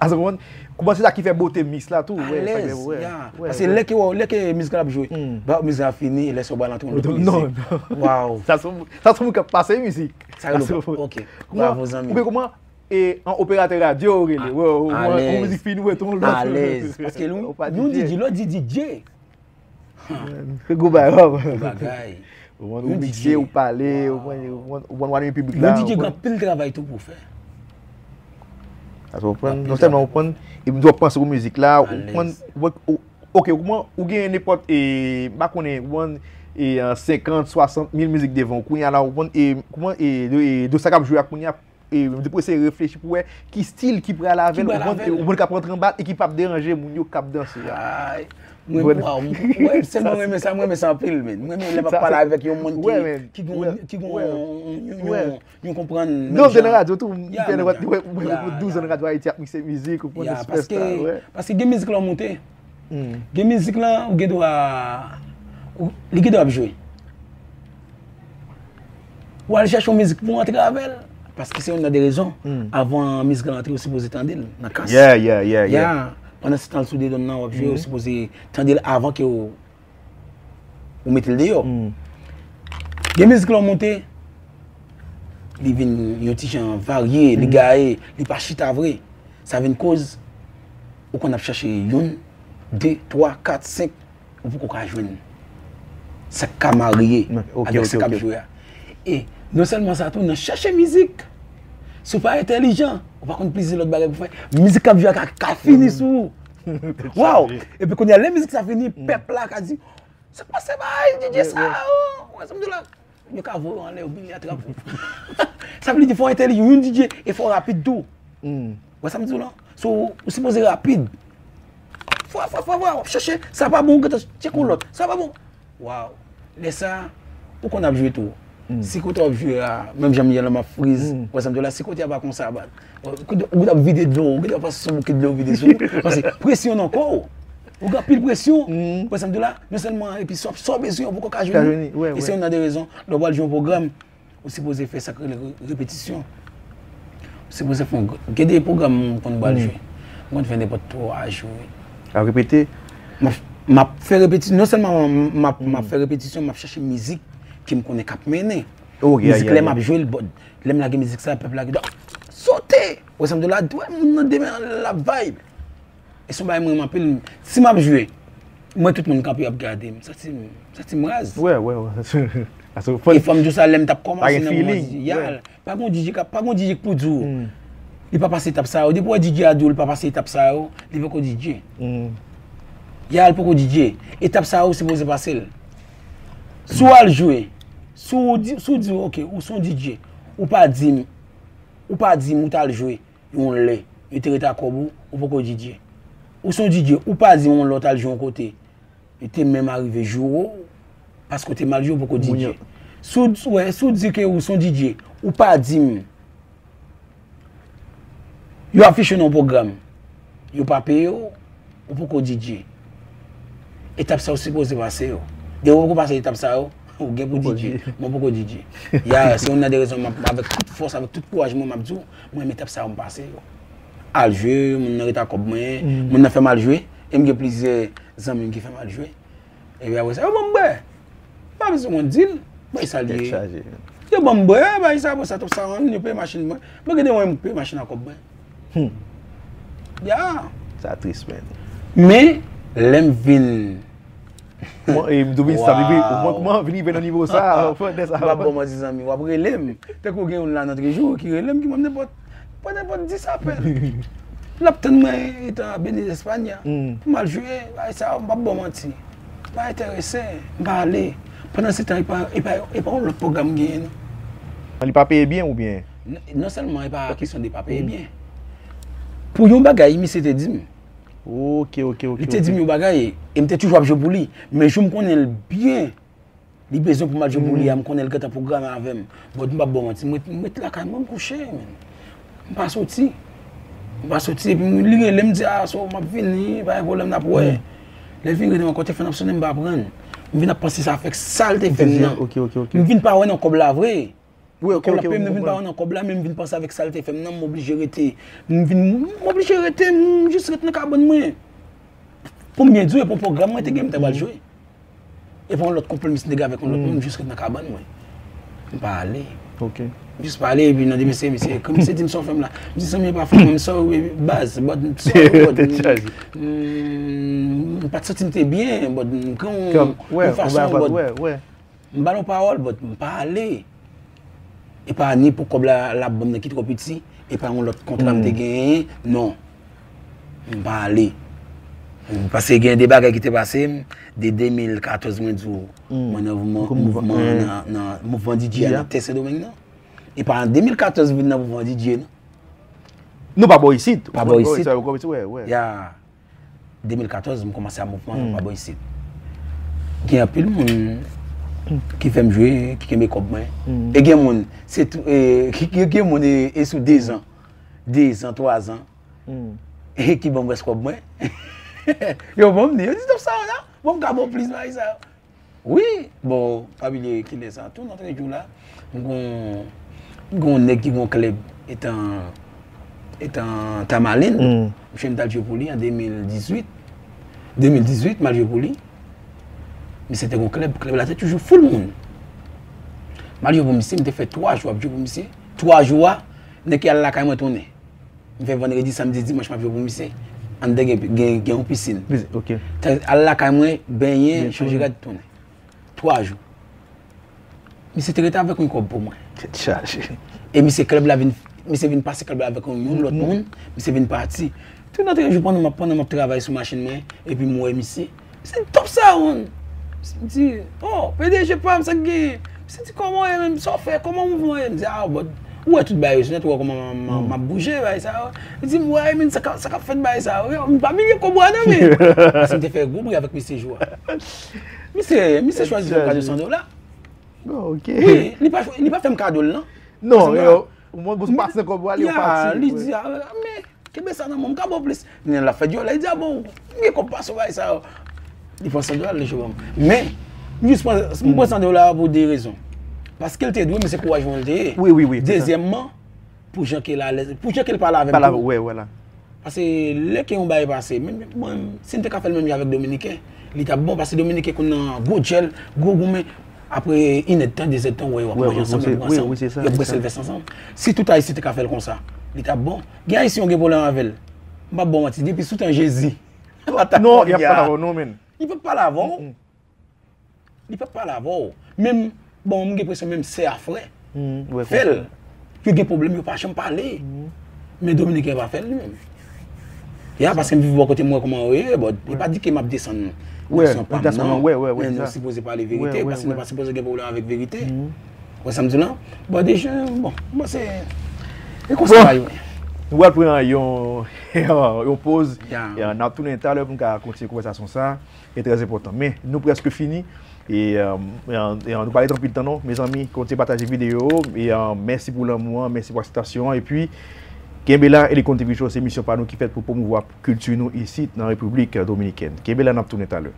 Ase konprann, kouman se sa ki fè bote mix la tou, wè. Alèz, ya. Paske lè ke, lè ke mizik la ap jwe, ba mizik la fini, e lè sa w pral antre yon lòt mizik. Waw. Sa se moun k ap pase mizik. Sa rele, ok. Bravo, zanmi. Oubyen kouman, e, an operatè radyo ou rele, wè, ou mizik fini, ou mete yon lòt. Alèz. Paske yon DJ, lè w di DJ, Gwo bagay, papa. Gwo bagay. Ou mikse, ou pale, ou konn, ou konn, ou konn wale piblik la. Yon DJ gen anpil travay tou pou fè. Paske ou konprann, non sèlman ou konprann, epi tou w ap panse pou mizik la, ou konprann, ok, ou konprann, ou gen nenpòt, e, m pa konnen, ou konprann, e, senkant, swasant mil mizik devan w, kounye a la, ou konprann, e, ou konprann, e, de, e, de sa k ap jwe a kounye a, e, depi w eseye reflechi pou wè ki stil ki pral avè l, ou konn, ou konn k ap rantre anba l e ki p ap deranje moun yo k ap danse a. Ay, mwen, waw, mwen, sèlman mwen renmen sa, mwen renmen sa anpil, men. Mwen renmen lè m ap pale avèk yon moun ki, ki gon, ki gon yon, yon, yon konprann menm jan. Non, se nan radyo tou, m fè douz an nan radyo Ayiti ap mikse mizik, ou konn, espès sa, wè. Paske gen mizik lè w monte, gen mizik lan, ou gen dwa, li gen dwa ap jwe. Ou al chèche yon mizik pou w antre avè l. Paske se youn nan de rezon. Avan mizik lan antre, ou sipoze tande l nan kas. Yeah, yeah, yeah, yeah. Pandan se tan l sou dedon nan, w ap jwe, ou sipoze tande l avan ke w, ou mete l deyò. Gen mizik lan w monte, li vin yon ti jan varye, li gaye, li pa chita vre. Sa vin koz, ou konn ap chèche youn, de, twa, kat, senk, ou poko ka jwenn sa k ka marye avèk sa k ap jwe a. E non sèlman sa tou, nan chèche mizik, si w pa entèlijan, ou pa konn plizyè lòt bagay pou fè, mizik k ap jwe a ka, ka fini sou ou. Waw! Epi kounye a, lè mizik sa fini, pèp la ka di, "Sa k pase bay DJ sa, oh?" Wè sa m di w la? Yo ka voye w anlè, yo byen atrape w. Sa vle di fò w entèlijan, yon DJ, e fò w rapid tou. Wè sa m di w la? So, ou sipoze rapid. Fwa, fwa, fwa, fwa, w ap chèche, sa pa bon, ou gentan tcheke yon lòt, sa pa bon. Waw. Lè sa, ou konn ap jwe tou. Si kote w ap jwe a, menm jan m ye la, m ap friz. Wè sa m di w la, si kote a pa konsa, bat. Ou gentan ap vide dlo, ou gentan pase sou bouke dlo vide sou ou. Paske presyon nan kò w. Ou gen anpil presyon. Wè sa m di w la, non sèlman, epi sa w bezwen, ou poko ka jwenn li. E se youn nan de rezon, lè w pral jwe yon pwogram, ou sipoze fè sa k rele re-, repetisyon. Ou sipoze fè yon gr-, gen de pwogram m konn pral jwe. M konn fè nenpòt twa jou. Ap repete? M ap, m ap fè repetisyon, non sèlman m ap, m ap fè repetisyon, m ap chèche mizik ke m konnen k ap mennen. Mizik lè m ap jwe l, lè m lage mizik sa, pèp la gen dwa sote! Wè sa m di w la, wè moun nan demen an l ap vibe. E se yon bagay m renmen anpil. Si m ap jwe, m wè tout moun kanpe ap gade m, m santi m, m santi m raz. Wè, wè, wè. E fò m di w sa, lè m t ap kòmanse nan moman DJ a, pa gon DJ k ap, pa gon DJ k pou di w li pa pase etap sa yo. Depi w wè DJ a di w li pa pase etap sa yo, li poko DJ. Yal poko DJ. Etap sa yo ou sipoze pase l. Si w al jwe, si w di, si w di, ok, ou se yon DJ, ou pa di m, ou pa di m ou t al jwe yon lè, yo te rete ak kòb ou, ou poko DJ. Ou se yon DJ, ou pa di m yon lè w t al jwe yon kote, yo te menm arive joure w, paske w te mal jwe, ou poko DJ. Si w, wè, si w di ke ou se yon DJ, ou pa di m, yo afiche w nan yon pwogram, yo pa peye w, ou poko DJ. Etap sa yo sipoze pase yo. Depi w poko pase etap sa yo, ou gen pou DJ. Mwen poko DJ. Ya, se youn nan de rezon m ap, avèk tout fòs, avèk tout kouraj mwen, m ap di w, mwen menm etap sa yo m pase yo. Al jwe, moun nan rete ak kòb mwen, moun nan fè m al jwe, e m gen plizyè zanmi m ki fè m al jwe. Epi apre sa, yo ban m bwè. Pa bezwen konn di l. Bay sa l ye. Yo ban m bwè, bay sa, apre sa, tout sa, yo peye machin mwen. Mwen gen de mwen, m peye machin ak kòb mwen. Ya. Sa tris, man. Men, lè m vin Kòman, e, m tou vin stab, epi, kòman, kòman vin rive nan nivo sa, fò, de sa. M p ap ba w manti, zanmi, w ap rele m. Tankou gen youn la nan trejou ki rele m, ki ban m nenpòt, pa nenpòt dis apèl. L ap tann mwen, etan Benin Espanya, pou m al jwe, bagay sa, m p ap ba w manti. M pa enterese, m pa ale. Pandan se tan, e pa, e pa, e pa yon lòt pwogram m genyen, non. Li pa peye byen oubyen? Non sèlman e pa kesyon de pa peye byen. Pou yon bagay, misye te di m, Ok, ok, ok. Li te di m yon bagay, e m te toujou ap jwe pou li. Men jou m konnen l byen, li bezwen pou m al jwe pou li a, m konnen l gentan pwograme avè m. But m p ap ba w manti, m ret, m ret lakay mwen, m kouche, man. M pa soti. M pa soti, epi m, li rele m, di, "Ah, so, m ap vini, pa gen pwoblèm, n ap wè." Lè l vin rele m ankò, telefòn ap sonnen, m pa pran. M vin ap panse sa avèk sa l te fè m nan. Ok, ok, ok. M vin pa wè nan kòb la vre. Wi, ok, ok, m konprann. Kòb la peye m, m vin pa wè nan kòb la, men m vin panse avèk sa l te fè m nan, m oblije rete. M vin, m oblije rete, m jis ret nan kabann mwen. Pou m byen di w, e pa yon pwogram mwen te gen, m te pral jwe. E pa yon lòt konpwomi misye te gen avèk yon lòt moun, m jis ret nan kabann mwen. M pa ale. Ok. M jis pa ale, epi nan demen se misye, kòm misye di m sa w fè m la. M di, "Zanmi, e pa fè mwen, m sorry, baz, but m sorry, but m, m pa t santi m te byen, but m gen yon, yon fason, but." M ba l yon pawòl, but m pa ale. E pa ni pou kòb la, l ap ban m nan ki twò piti, e pa yon lòt kontra m te genyen, non. M pa ale. Paske gen de bagay ki te pase m, de de mil katòz mwen di w, mwen nan mouvman, mouvman an nan, nan mouvman DJ a nan tè Sendomeng nan. E pa an de mil katòz m vin nan mouvman DJ, non. Nou pa bò isit. Pa bò isit. Ya. de mil katòz, m kòmanse a mouvman an pa bò isit. Gen anpil moun ki fè m jwe, ki kenbe kòb mwen. E gen moun, se tou, e, ki, ki, gen moun, e, e sou dezan, dezan, twazan, e ki ban m rès kòb mwen. Yo ban m li, yo di, "Top sa, la, bon, m ka ba w plis, bagay sa." Wi, bon, pa bliye kilè sa tou, nan trè jou la, m gon, m gon nèg ki gon klèb etan, etan Tamalin. Misye m t al jwe pou li an de mil dizuit. De mil dizuit, m al jwe pou li. Misye te gon klèb, klèb la te toujou full moun. M al jwe pou misye, m te fè twa jou ap jwe pou misye. Twa jou a, nèg ki al lakay mwen tounen. M fè vandredi, samdi, dimanch m ap jwe pou misye. Anndan gen, gen, gen yon pisin. Pisin, ok. Al lakay mwen, benyen, chanje rad, tounen. Twa jou. Misye te rete avèk yon kòb pou mwen. Tèt chaje. E misye klèb la vin, misye vin pase klèb la avèk yon, yon lòt moun. Misye vin pati. Tout nan trè jou pandan m ap, pandan m ap travay sou machin mwen, epi m wè misye. Se top sa, man. M di, "Oh, P D G pa m, sa k genyen?" Misye di, "Kòman w ye menm? Sa w fè? Kòman mouvman w ye?" M di, "Ah, but, ou wè tout bagay yo sou nèt, ou wè kòman m, m, m ap bouje, bagay sa yo." Li di m, "Wè, men sa k, sa k ap fèt bagay sa yo? Yo, m pa bliye kòb ou a nan men." Paske m te fè gwo bri avèk misye jou a. Misye, misye chwazi fè m kado san dola. Bon, ok. Wi, li pa, li pa fè m kado l, non. Non, yo, mwen, bon, se pa san kòb ou ale, ou pati, li di, "Ah, men, kenbe sa nan men w, m ka ba w plis." Men l ap fè dyòl, li di, "Ah bon, m gen kòb pase w, bagay sa yo." Li pran san dola, li jwe ban m. Men, m jis pran, m pran san dola pou de rezon. Paske l te dwe, men se kouraj mwen l te ye. Wi, wi, wi, se sa. Dezyèmman, pou jan ke l alèz, pou jan ke l pale avè m tou. Pale avè w, wè, wè la. Paske lè ke yon bagay pase, menm, mwen, si m te ka fè l menm jan avèk Dominiken, li t ap bon, paske Dominiken konn nan gwo djèl, gwo goumen, apre inèdtan, dezèdtan, w wè yo ap manje ansanm, yo ap bwè ansanm, yo ap bwè sèlvès ansanm. Si tout Ayisyen te ka fè l konsa, li t ap bon. Gen Ayisyen yo gen pwoblèm avè l. M p ap ba w manti, depi sou tan Jezi. Non, y ap pale avè w, non, men. Li p ap pale avè w. Li p ap pale avè w. Menm, Bon, m gen enpresyon menm sè a frè fè l. Yo gen pwoblèm, yo pa janm pale. Men Dominiken pa fè l li menm. Ya, paske m viv bò kote m wè kòman yo ye, but e pa di ke m ap desann nasyon pa m nan. Men nou sipoze pale verite, paske nou pa sipoze gen pwoblèm avèk verite. Wè sa m di w la? Bon, deja, bon, bon, se, e konsa l ye. Nou pral pran yon, yon poz. N ap tounen talè pou n ka kontinye konvèsasyon sa. E trè enpòtan. Men, nou prèske fini. E, e, e, nou pa rete anpil tan non, mezanmi, kontinye pataje videyo. E, mèsi pou lanmou an, mèsi pou akseptasyon an. Epi, kenbe la, Elikon T V Show, se emisyon pa nou ki fèt pou pwomouvwa kilti nou isit nan Repiblik Dominikèn. Kenbe la, n ap tounen talè.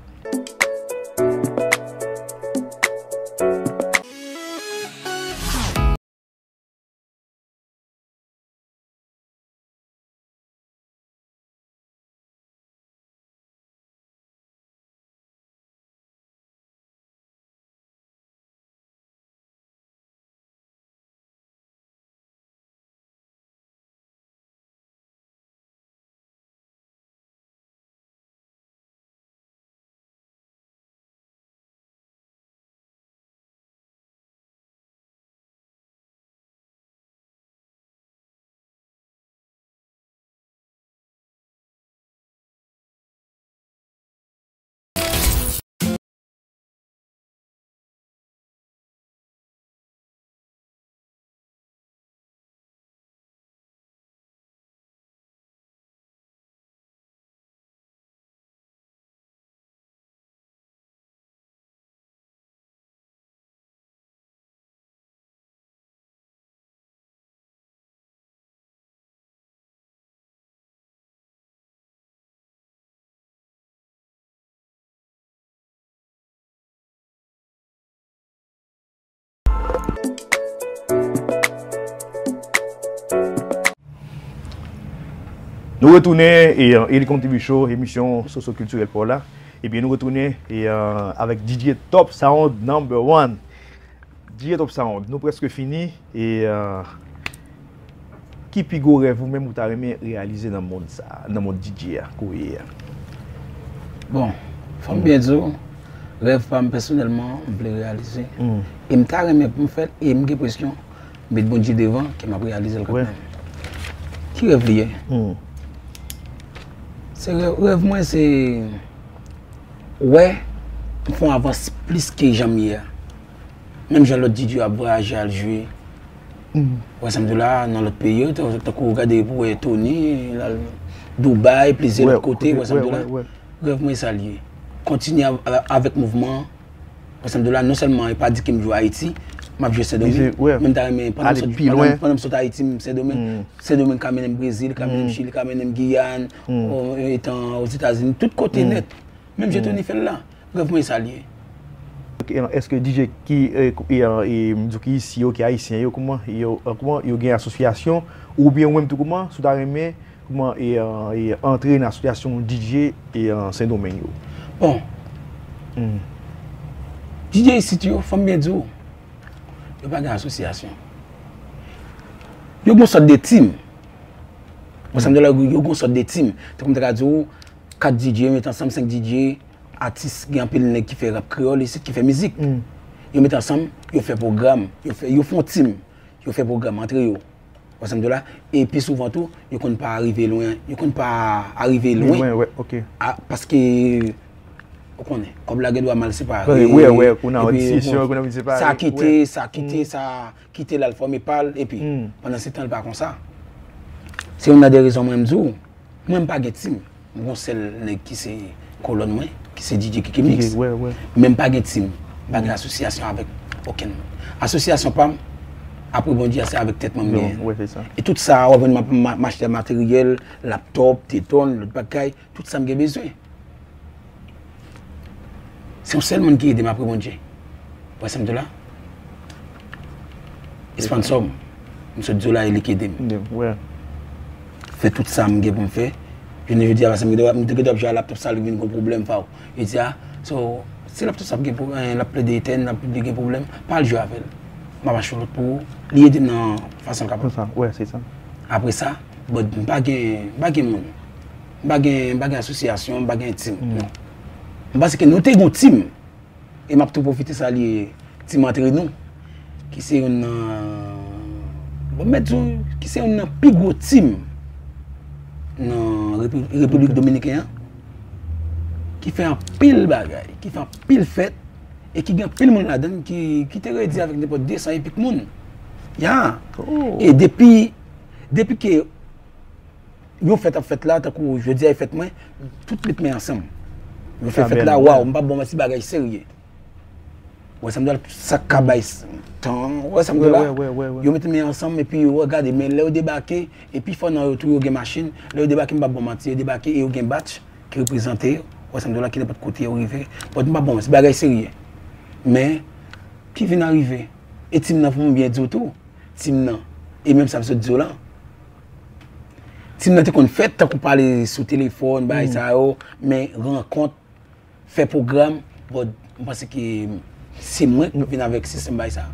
Nou retounen e, e Elikon T V Show, emisyon sosyo-kiltirèl pa w la. Ebyen, nou retounen e, avèk D J Top Sound number one. D J Top Sound, nou prèske fini. E, ki pi gwo rèv ou menm ou ta renmen reyalize nan mond sa, nan mond D J a, kote w ye a? Bon, fò m byen di w, rèv pa m pèsonèlman, m vle reyalize. E m ta renmen pou m fè l, e m gen enpresyon, m met Bondye devan, ke m ap reyalize l kanmenm. Ki rèv li ye? Se rèv, rèv mwen, se wè m fè yon avans plis ke jan m ye a. Menm jan lòt D J yo ap vwayaje al jwe. Wè sa m di w la, nan lòt peyi yo, tan-, tankou w gade pou wè Tony, l al Dubai, plizyè lòt kote, wè sa m di w la. Rèv mwen sa l ye. Kontinye av-, avèk mouvman an. Wè sa m di w la, non sèlman e pa di ke m jwe Ayiti, m ap jwe Sendomeng, men m ta renmen pandan m sot, pandan, pandan m sot Ayiti, m Sendomeng, Sendomeng ka mennen m Brezil, ka mennen m Chili, ka mennen m Giyàn, o, etan Ozetazini, tout kote nèt. Menm jan Tony fè l la. Rèv mwen sa l ye. Èske D J ki, e, e, e, m di w ki isi yo, ki ayisyen yo, kòman yo, e, kòman yo gen asosyasyon, oubyen ou menm tou kòman, si w ta renmen, kòman, e, e, e, antre nan asosyasyon D J, e, Sendomeng yo? Bon. D J isit yo, fò m byen di w, yo pa gen asosyasyon. Yo gen yon sòt de team. Bon, sa m di w la, yo gen yon sòt de team. Tankou m ta ka di w, kat D J yo met ansanm, senk D J, atis, gen anpil nèg ki fè rap kreyòl isit, ki fè mizik. Yo met ansanm, yo fè pwogram, yo fè, yo fè yon team, yo fè pwogram antre yo. Wè sa m di w la? E pi souvan tou, yo konn pa rive lwen, yo konn pa arive lwen. Lwen, wè, ok. A, paske, ou konnen, kòb la gen dwa mal separe. Wè, wè, wè, kounye a, epi, diskisyon, bon, kounye a vin separe. Sa kite, wè, sa kite, sa kite l al fòme pa l, epi, pandan se tan, l pa konsa. Se youn nan de rezon mwen m di w, mwen m pa gen team. M gon sèl nèg ki se kolòn mwen, ki se D J Kiki Mix. Kiki, wè, wè. Men m pa gen team, m pa gen asosyasyon avèk okenn moun. Asosyasyon pa m, apre Bondye a, se avèk tèt mwen m genyen l. Wè, se sa. E tout sa, w ap jwenn m ap ma-, m achte materyèl, laptòp, tetòn, lòt bagay, tout sa m gen bezwen. Se yon sèl moun ki ede m apre Bondye. Wè sa m di w la? Espansò m. M sot di w la, e li ki ede m. Fè tout sa m gen pou m fè. Jounen jodi a, paske m te, m te gentan ap jwe a laptòp sa, li vin gon pwoblèm, faw. Yo di, a, so, si laptòp sa ap gen pwoblèm, l ap plede etèn, l ap plede gen pwoblèm, pa al jwe avè l. M ap achte yon lòt pou ou. Li ede m nan fason l kapab. Konsa, wè, se sa. Apre sa, but m pa gen, m pa gen moun. M pa gen, m pa gen asosyasyon, m pa gen team, non. M panse ke nou te gon team. E m ap tou pwofite salye Team Entre Nous, ki se youn nan, bon, m mèt di w, ki se youn nan pi gwo team nan Repi- Repiblik Dominiken an, ki fè anpil bagay, ki fè anpil fèt, e ki gen anpil moun ladan l ki, ki te redi avèk nenpòt de san e pik moun. Ya. E depi, depi ke yon fèt ap fèt la, tankou jodi a e fèt mwen, tout met men ansanm. Yo fè fèt la, waw, m p ap ba w manti, bagay serye. Ou wè sa m di w la, sa k ka bay s- tan, ou wè sa m di w la? Yo met men ansanm, epi ou gade, men lè yo debake, epi fò nan yo tou, yo gen machin, lè yo debake, m p ap ba w manti, yo debake e yo gen batch ki reprezante yo, ou wè sa m di w la, ki nenpòt kote yo rive. But m p ap ba w manti, bagay serye. Men, ki vin arive, e team nan pou m byen di w tou, team nan, e menm sa m sot di w la, team nan te konn fèt, tankou pale sou telefòn, bagay sa yo, men rankont, fè pwogram, but m panse ke se mwen k vin avèk sistèm bagay sa.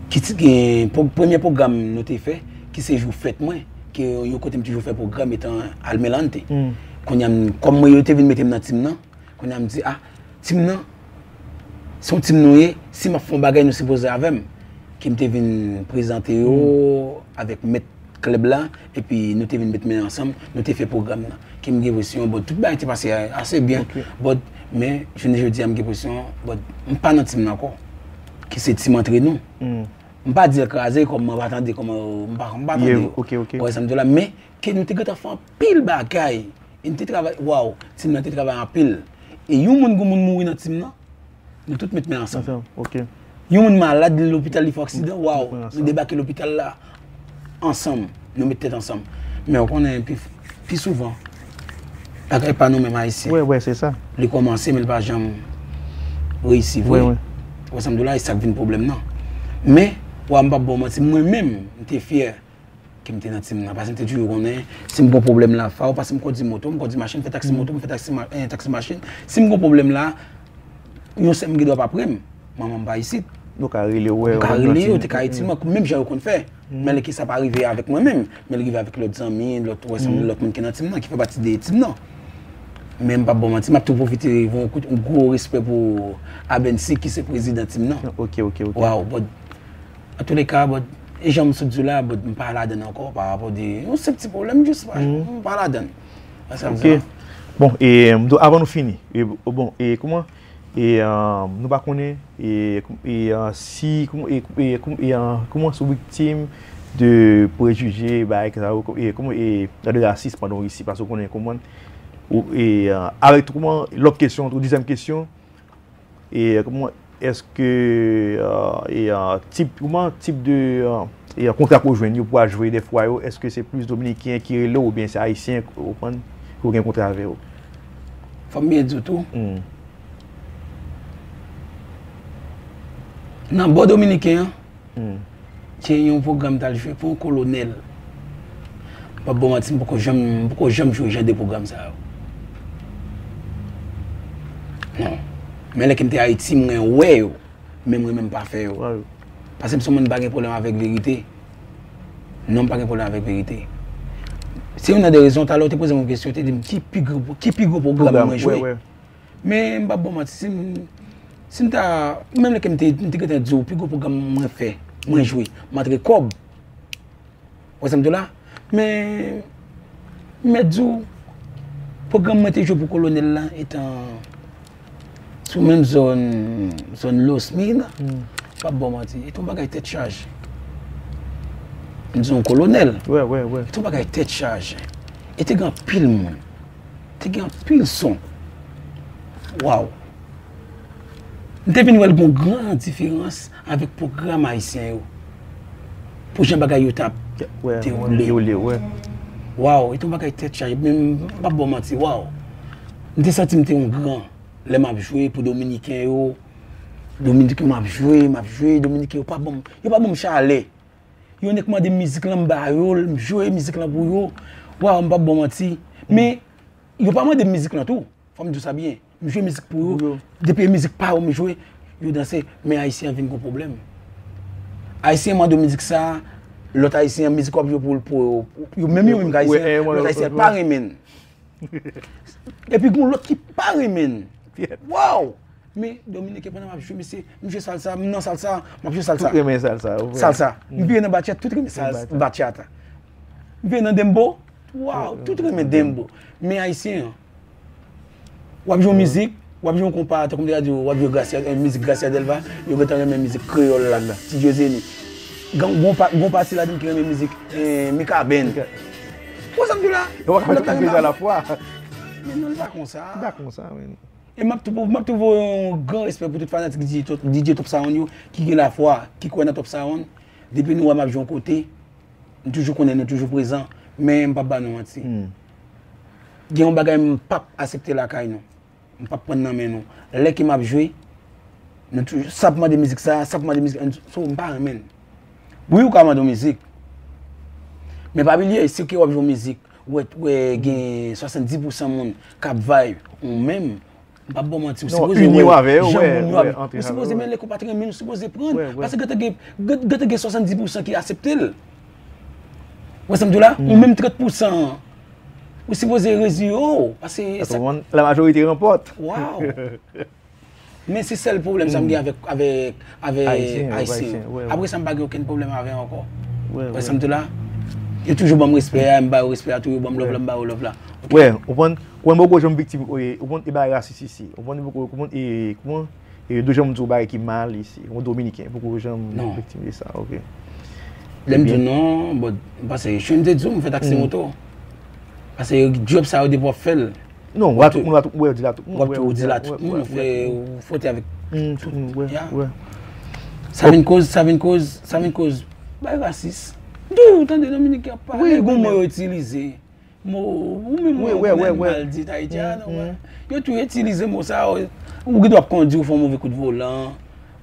Ki ti gen pwo- premye pwogram nou te fè, ki se jou fèt mwen, ke yon kote m toujou fè pwogram etan Almelante. Kounye a, m- kòm mwen yo te vin mete m nan team nan, kounye a m di, ah, team nan, se yon team nou ye, si m ap fè yon bagay, nou sipoze avè m. Ke m te vin prezante yo avèk mèt klèb la, epi nou te vin met men ansanm, nou te fè pwogram nan. Ke m gen enpresyon, bon, tout bagay te pase ase byen, but, men, jounen jodi a, m gen enpresyon, but, m pa nan team nan ankò. Ki se team Entre Nous. M pa di l kraze, kòm mwen pa tande, kòm, m pa, m pa tande yo. Ou wè sa m di w la, men, ke nou te gentan fè anpil bagay, e nou te travay, waw, team nan te travay anpil. E yon moun, gon moun mouri nan team nan, nou tout met men ansanm. Yon moun malad, li lopital, li fè aksidan, waw, nou debake lopital la ansanm, nou met tèt ansanm. Men ou konnen, pi, pi souvan, bagay pa nou menm Ayisyen. Li kòmanse, men li pa janm reyisi vre. Ou wè sa m di w la, e sa k vin pwoblèm nan. Men, wa m p ap ba w manti, mwen menm, m te fyè ke m te nan team nan. Paske m te toujou konnen, si m gon pwoblèm la, faw, paske m kondi moto, m kondi machin, m fè taksi moto, m fè taksi, ma- eh, taksi machin. Si m gon pwoblèm la, yon sè m gen dwa pa pre m. Manman m pa isit. Nou ka rele, wè, ou ka rele yo, te ka itil mwen, menm jan yo konn fè. Men lè ke sa pa rive avèk mwen menm, men l rive avèk lòt zanmi, lòt, wè, zanmi, lòt moun ki nan team nan, ki fè pati de team nan. Men m p ap ba w manti, m ap tou pwofite voye yon kout, yon gwo respè pou Abensi, ki se prezidan team nan. Ok, ok, ok. Waw, but, antouleka, but, e jan m sot di w la, but, m pa ladan l ankò, pa rapò de yon senp ti pwoblèm, jis pa, m pa ladan l. Wè sa m di w la. Bon, e, m do- avan nou fini, e, bon, e, kòman, e, euh, nou pa konnen, e, e, euh, si, kòman, e, e, kòman, e, euh, kòman si w viktim de prejije, bagay sa yo, e, kòman, e, de rasis pandan w isit, paske w konnen kòman, ou, e, euh, avèk tou, kòman, lòt kesyon, tou dezyèm kesyon, e, kòman, èske, euh, e, euh, tip, kòman, tip de, euh, e, euh, kontra ke w jwenn yo pou al jwe dèfwa yo, èske se plis Dominiken ki rele w oubyen se Ayisyen, ou konprann, ke w gen kontra avè yo? Fò m byen di w tou. Nan bò dominiken an, gen yon pwogram m t al jwe pou yon kolonèl. M p ap ba w manti, m poko janm, m poko janm jwe jan de pwogram sa yo. Non. Men lè ke m te Ayiti, mwen wè yo. Men mwen menm pa fè yo. Paske m se yon moun m pa gen pwoblèm avèk verite. Non, m pa gen pwoblèm avèk verite. Se youn nan de rezon, talè w te poze m yon kesyon, w te di m ki pi gwo, ki pi gwo pwogram mwen jwe. Men m p ap ba w manti, si m, si m ta, menm lè ke m te, m te gentan di w, pi gwo pwogram mwen fè, mwen jwe, m antre kòb. Wè sa m di w la? Men, m mèt di w, pwogram mwen te jwe pou kolonèl la, etan sou menm zòn, zòn Los Mina, m p ap ba w manti, e te yon bagay tèt chaje. M di yon kolonèl. E te yon bagay tèt chaje. E te gen anpil moun. Te gen anpil son. Waw! M te vin wè l gen yon gran diferans avèk pwogram ayisyen yo. Pou jan bagay yo t ap dewoule. Waw, e te yon bagay tèt chaje. Men m p ap ba w manti, waw. M te santi m te yon gran lè m ap jwe pou Dominiken yo. Dominiken m ap jwe, m ap jwe, Dominiken yo pa ban m, yo pa ban m chalè. Yo nèk mande m mizik lan, m ba yo l, m jwe mizik lan pou yo. Waw, m p ap ba w manti. Men, yo pa mande m mizik lan tou. Fò m di w sa byen. M jwe mizik pou yo. Depi e mizik pa yo m jwe, yo danse. Men Ayisyen an vin gon pwoblèm. Ayisyen an mande w mizik sa, lòt Ayisyen an, mizik w ap jwe pou, pou yo, menm yo menm k Ayisyen an, lòt Ayisyen an pa renmen l. Epi gon lòt ki pa renmen l. Waw! Men Dominiken pandan m ap jwe, mesye, m jwe salsa, m nan salsa, m ap jwe salsa. Tout renmen salsa, ou wè. Salsa. M vire nan bachata, tout renmen salsa, bachata. M vire nan dembo, waw, tout renmen dembo. Men ayisyen an, w ap jwe yon mizik, w ap jwe yon konpa, tankou m te ka di w, w ap jwe Gracia, eh, mizik Gracia Delva, yo gentan renmen mizik kreyòl la, Ti Djozeni. Gon, gon pa-, gon pati ladan ki renmen mizik, eh, Mikaben. Ou wè sa m di w la? Yo pa ka fè tout bagay alafwa. Men non, li pa konsa. Li pa konsa, men. E m ap tou, m ap tou voye yon gran respè pou tout fanatik D J Top, D J Top Sound yo ki gen lafwa, ki kwè nan Top Sound. Depi nou wè m ap jwe yon kote, m toujou konnen nou toujou prezan, men m p ap ba nou manti. Gen yon bagay m p ap aksepte lakay nou. M p ap pran nan men nou. Lè ke m ap jwe, nou toujou, sa ap mande mizik sa, sa ap mande mizik, so m pa renmen l. Wi, ou ka mande yon mizik. Men pa bliye, si ke w ap jwe yon mizik, ou wè, ou wè gen swasanndis pousan moun k ap vibe, ou menm, m p ap ba w manti, ou sipoze wè jan moun yo ap, ou sipoze men lè ke w pa t renmen l, ou sipoze pran l. Paske gentan gen, gen, gentan gen swasanndis pousan ki aksepte l. Ou wè sa m di w la? Ou menm trant pousan an, ou sipoze reziye w, paske sa, la majorité remporte. Waw! Men se sèl pwoblèm sa m gen avèk, avèk, avèk Ayisyen yo. Apre sa, m pa gen okenn pwoblèm avè yo ankò. Ou wè sa m di w la? Yo toujou ban m respè a, m ba yo respè a tou, yo ban m love la, m ba yo love la. Wè, ou konprann, ou konprann, m poko janm viktim, ou konprann, e bagay rasis isi. Ou konprann, m poko, ou konprann, e, kòman, e, yo janm di w bagay ki mal isi. Ou Dominiken, poko janm viktim de sa, ok. Lè m di w non, but, paske, jan m te di w, m fè taksi moto. Paske djòb sa yo depi w ap fè l, non, w a tout moun, w a tout moun, w a tout moun, w a tout moun, w a tout moun, ou fè, ou fwote avèk tout moun, wè, wè. Sa vin koz, sa vin koz, sa vin koz bay rasis. Di w tande Dominiken ap pale, gon mo yo itilize. Mo, ou menm ou konn mal di Ayiti a, non, wè. Yo tou itilize mo sa, ou gen dwa ap kondi, ou fè yon move kout volan,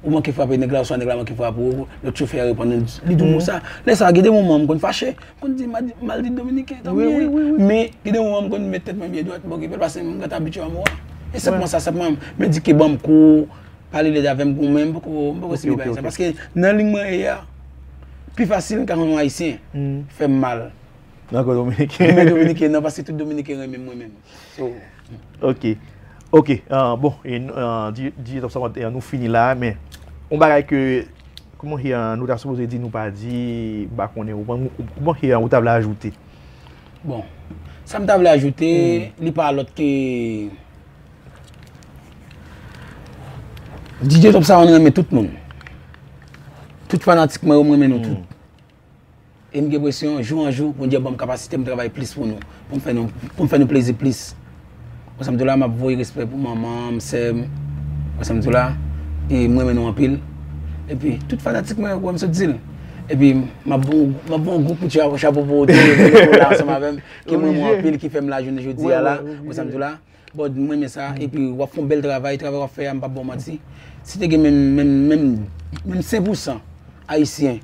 ou manke frape nèg la, oswa nèg la manke frape w, lòt chofè a reponn, li di w mo sa. Lè sa, gen de moman m konn fache. Konn di mal di Dominiken, tan byen. Men, gen de moman m konn met tèt mwen byen dwat, m poko pè l, paske m gentan abitye a mo a. E senpman sa, senpman, men di ke ban m kou, pale lèd avè m, goumen, m poko, m poko sibi bagay sa. Paske nan liy mwen ye a, pi fasil m ka konn yon Ayisyen fè m mal. Nan kò Dominiken. Men Dominiken, non, paske tout Dominiken renmen m, mwen menm. So, ok. Ok, ah, bon, e, ah, di, di, sa, sa, nou fini la, men yon bagay ke, kòman, ah, nou ta sipoze di, nou pa di, m pa konnen, ou, ou, kòman, ah, ou ta vle ajoute? Bon, sa m ta vle ajoute, li pa lòt ke D J Top Sound renmen tout moun. Tout fanatik mwen yo, m renmen nou tout. E m gen enpresyon, jou an jou, Bondye ap ban m kapasite m travay plis pou nou, pou m fè nou, pou m fè nou plezi plis. Wè sa m di w la, m ap voye respè pou manman m, sè m. Wè sa m di w la, e m renmen nou anpil. Epi, tout fanatik mwen yo, wè m sot di l. Epi, m ap bon, m ap bon gwoup kout cha-, chapo pou ou tou, pou la ansanm avè m, ke m renmen w anpil, ki fè m la jounen jodi a la. Wè sa m di w la. But m renmen sa, epi w ap fè yon bèl travay, travay w ap fè a, m p ap ba w manti. Si te gen menm, menm, menm, menm senk pousan Ayisyen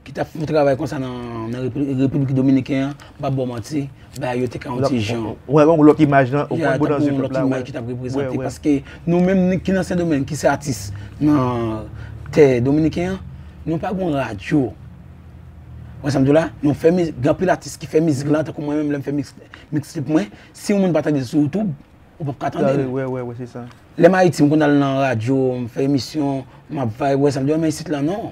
ki t ap fè yon travay konsa nan, nan Repiblik Dominiken an, m p ap ba w manti, bagay yo te ka yon ti jan. Ou wè yon lòt imaj nan, ou konn bodan zye pèp la, wè. Ki t ap reprezante, paske nou menm ki nan Sendomeng, ki se atis nan tè dominiken an, nou pa gen radyo. Wè sa m di w la? Nou fè mizik, gen anpil atis ki fè mizik la, tankou mwen menm, lè m fè mixtape mwen, si yon moun pa tande l sou YouTube, ou p ap ka tande l. Wè, wè, wè, se sa. Lè m Ayiti, m konn al nan radyo, m fè emisyon, m ap vibe, wè sa m di w, men isit la, non.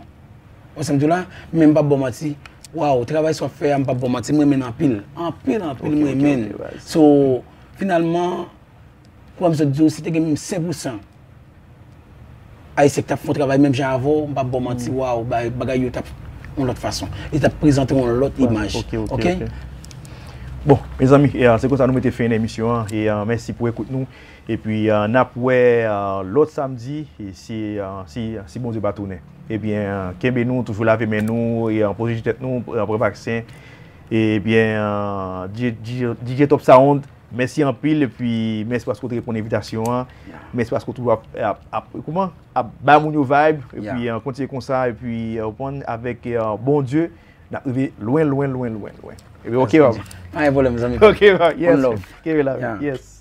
Wè sa m di w la? Men m p ap ba w manti. Waw, travay sa w ap fè a, m p ap ba w manti, m renmen l anpil. Anpil, anpil, m renmen l. So, finalman, kòm m sot di w, si te gen menm senk pousan Ayisyen ki t ap fè yon travay menm jan avè w, m p ap ba w manti, waw, bagay, bagay yo t ap yon lòt fason. Li t ap prezante yon lòt imaj. Ok, ok, ok. Bon, mezanmi, e, se konsa nou mete fen nan emisyon an. E, e, mèsi pou ekout nou. Epi, e, n ap wè, e, lòt samdi, e, si, e, si, si Bondye pa tounen. Ebyen, e, kenbe nou, toujou lave men nou, e, e, pwoteje tèt nou, e, pran vaksen. Ebyen, e, D J, D J, D J Top Sound, mèsi anpil, epi mèsi paske w te reponn envitasyon an. Mèsi paske w toujou ap, ap, ap, kòman? Ap bay moun yo vibe, epi, e, kontinye konsa, epi, e, w konprann, avèk, e, Bondye, n ap rive lwen, lwen, lwen, lwen, lwen. Epi, ok, papa. Pa gen pwoblèm, zanmi. Ok, papa, yes. One love. Kenbe la, yes.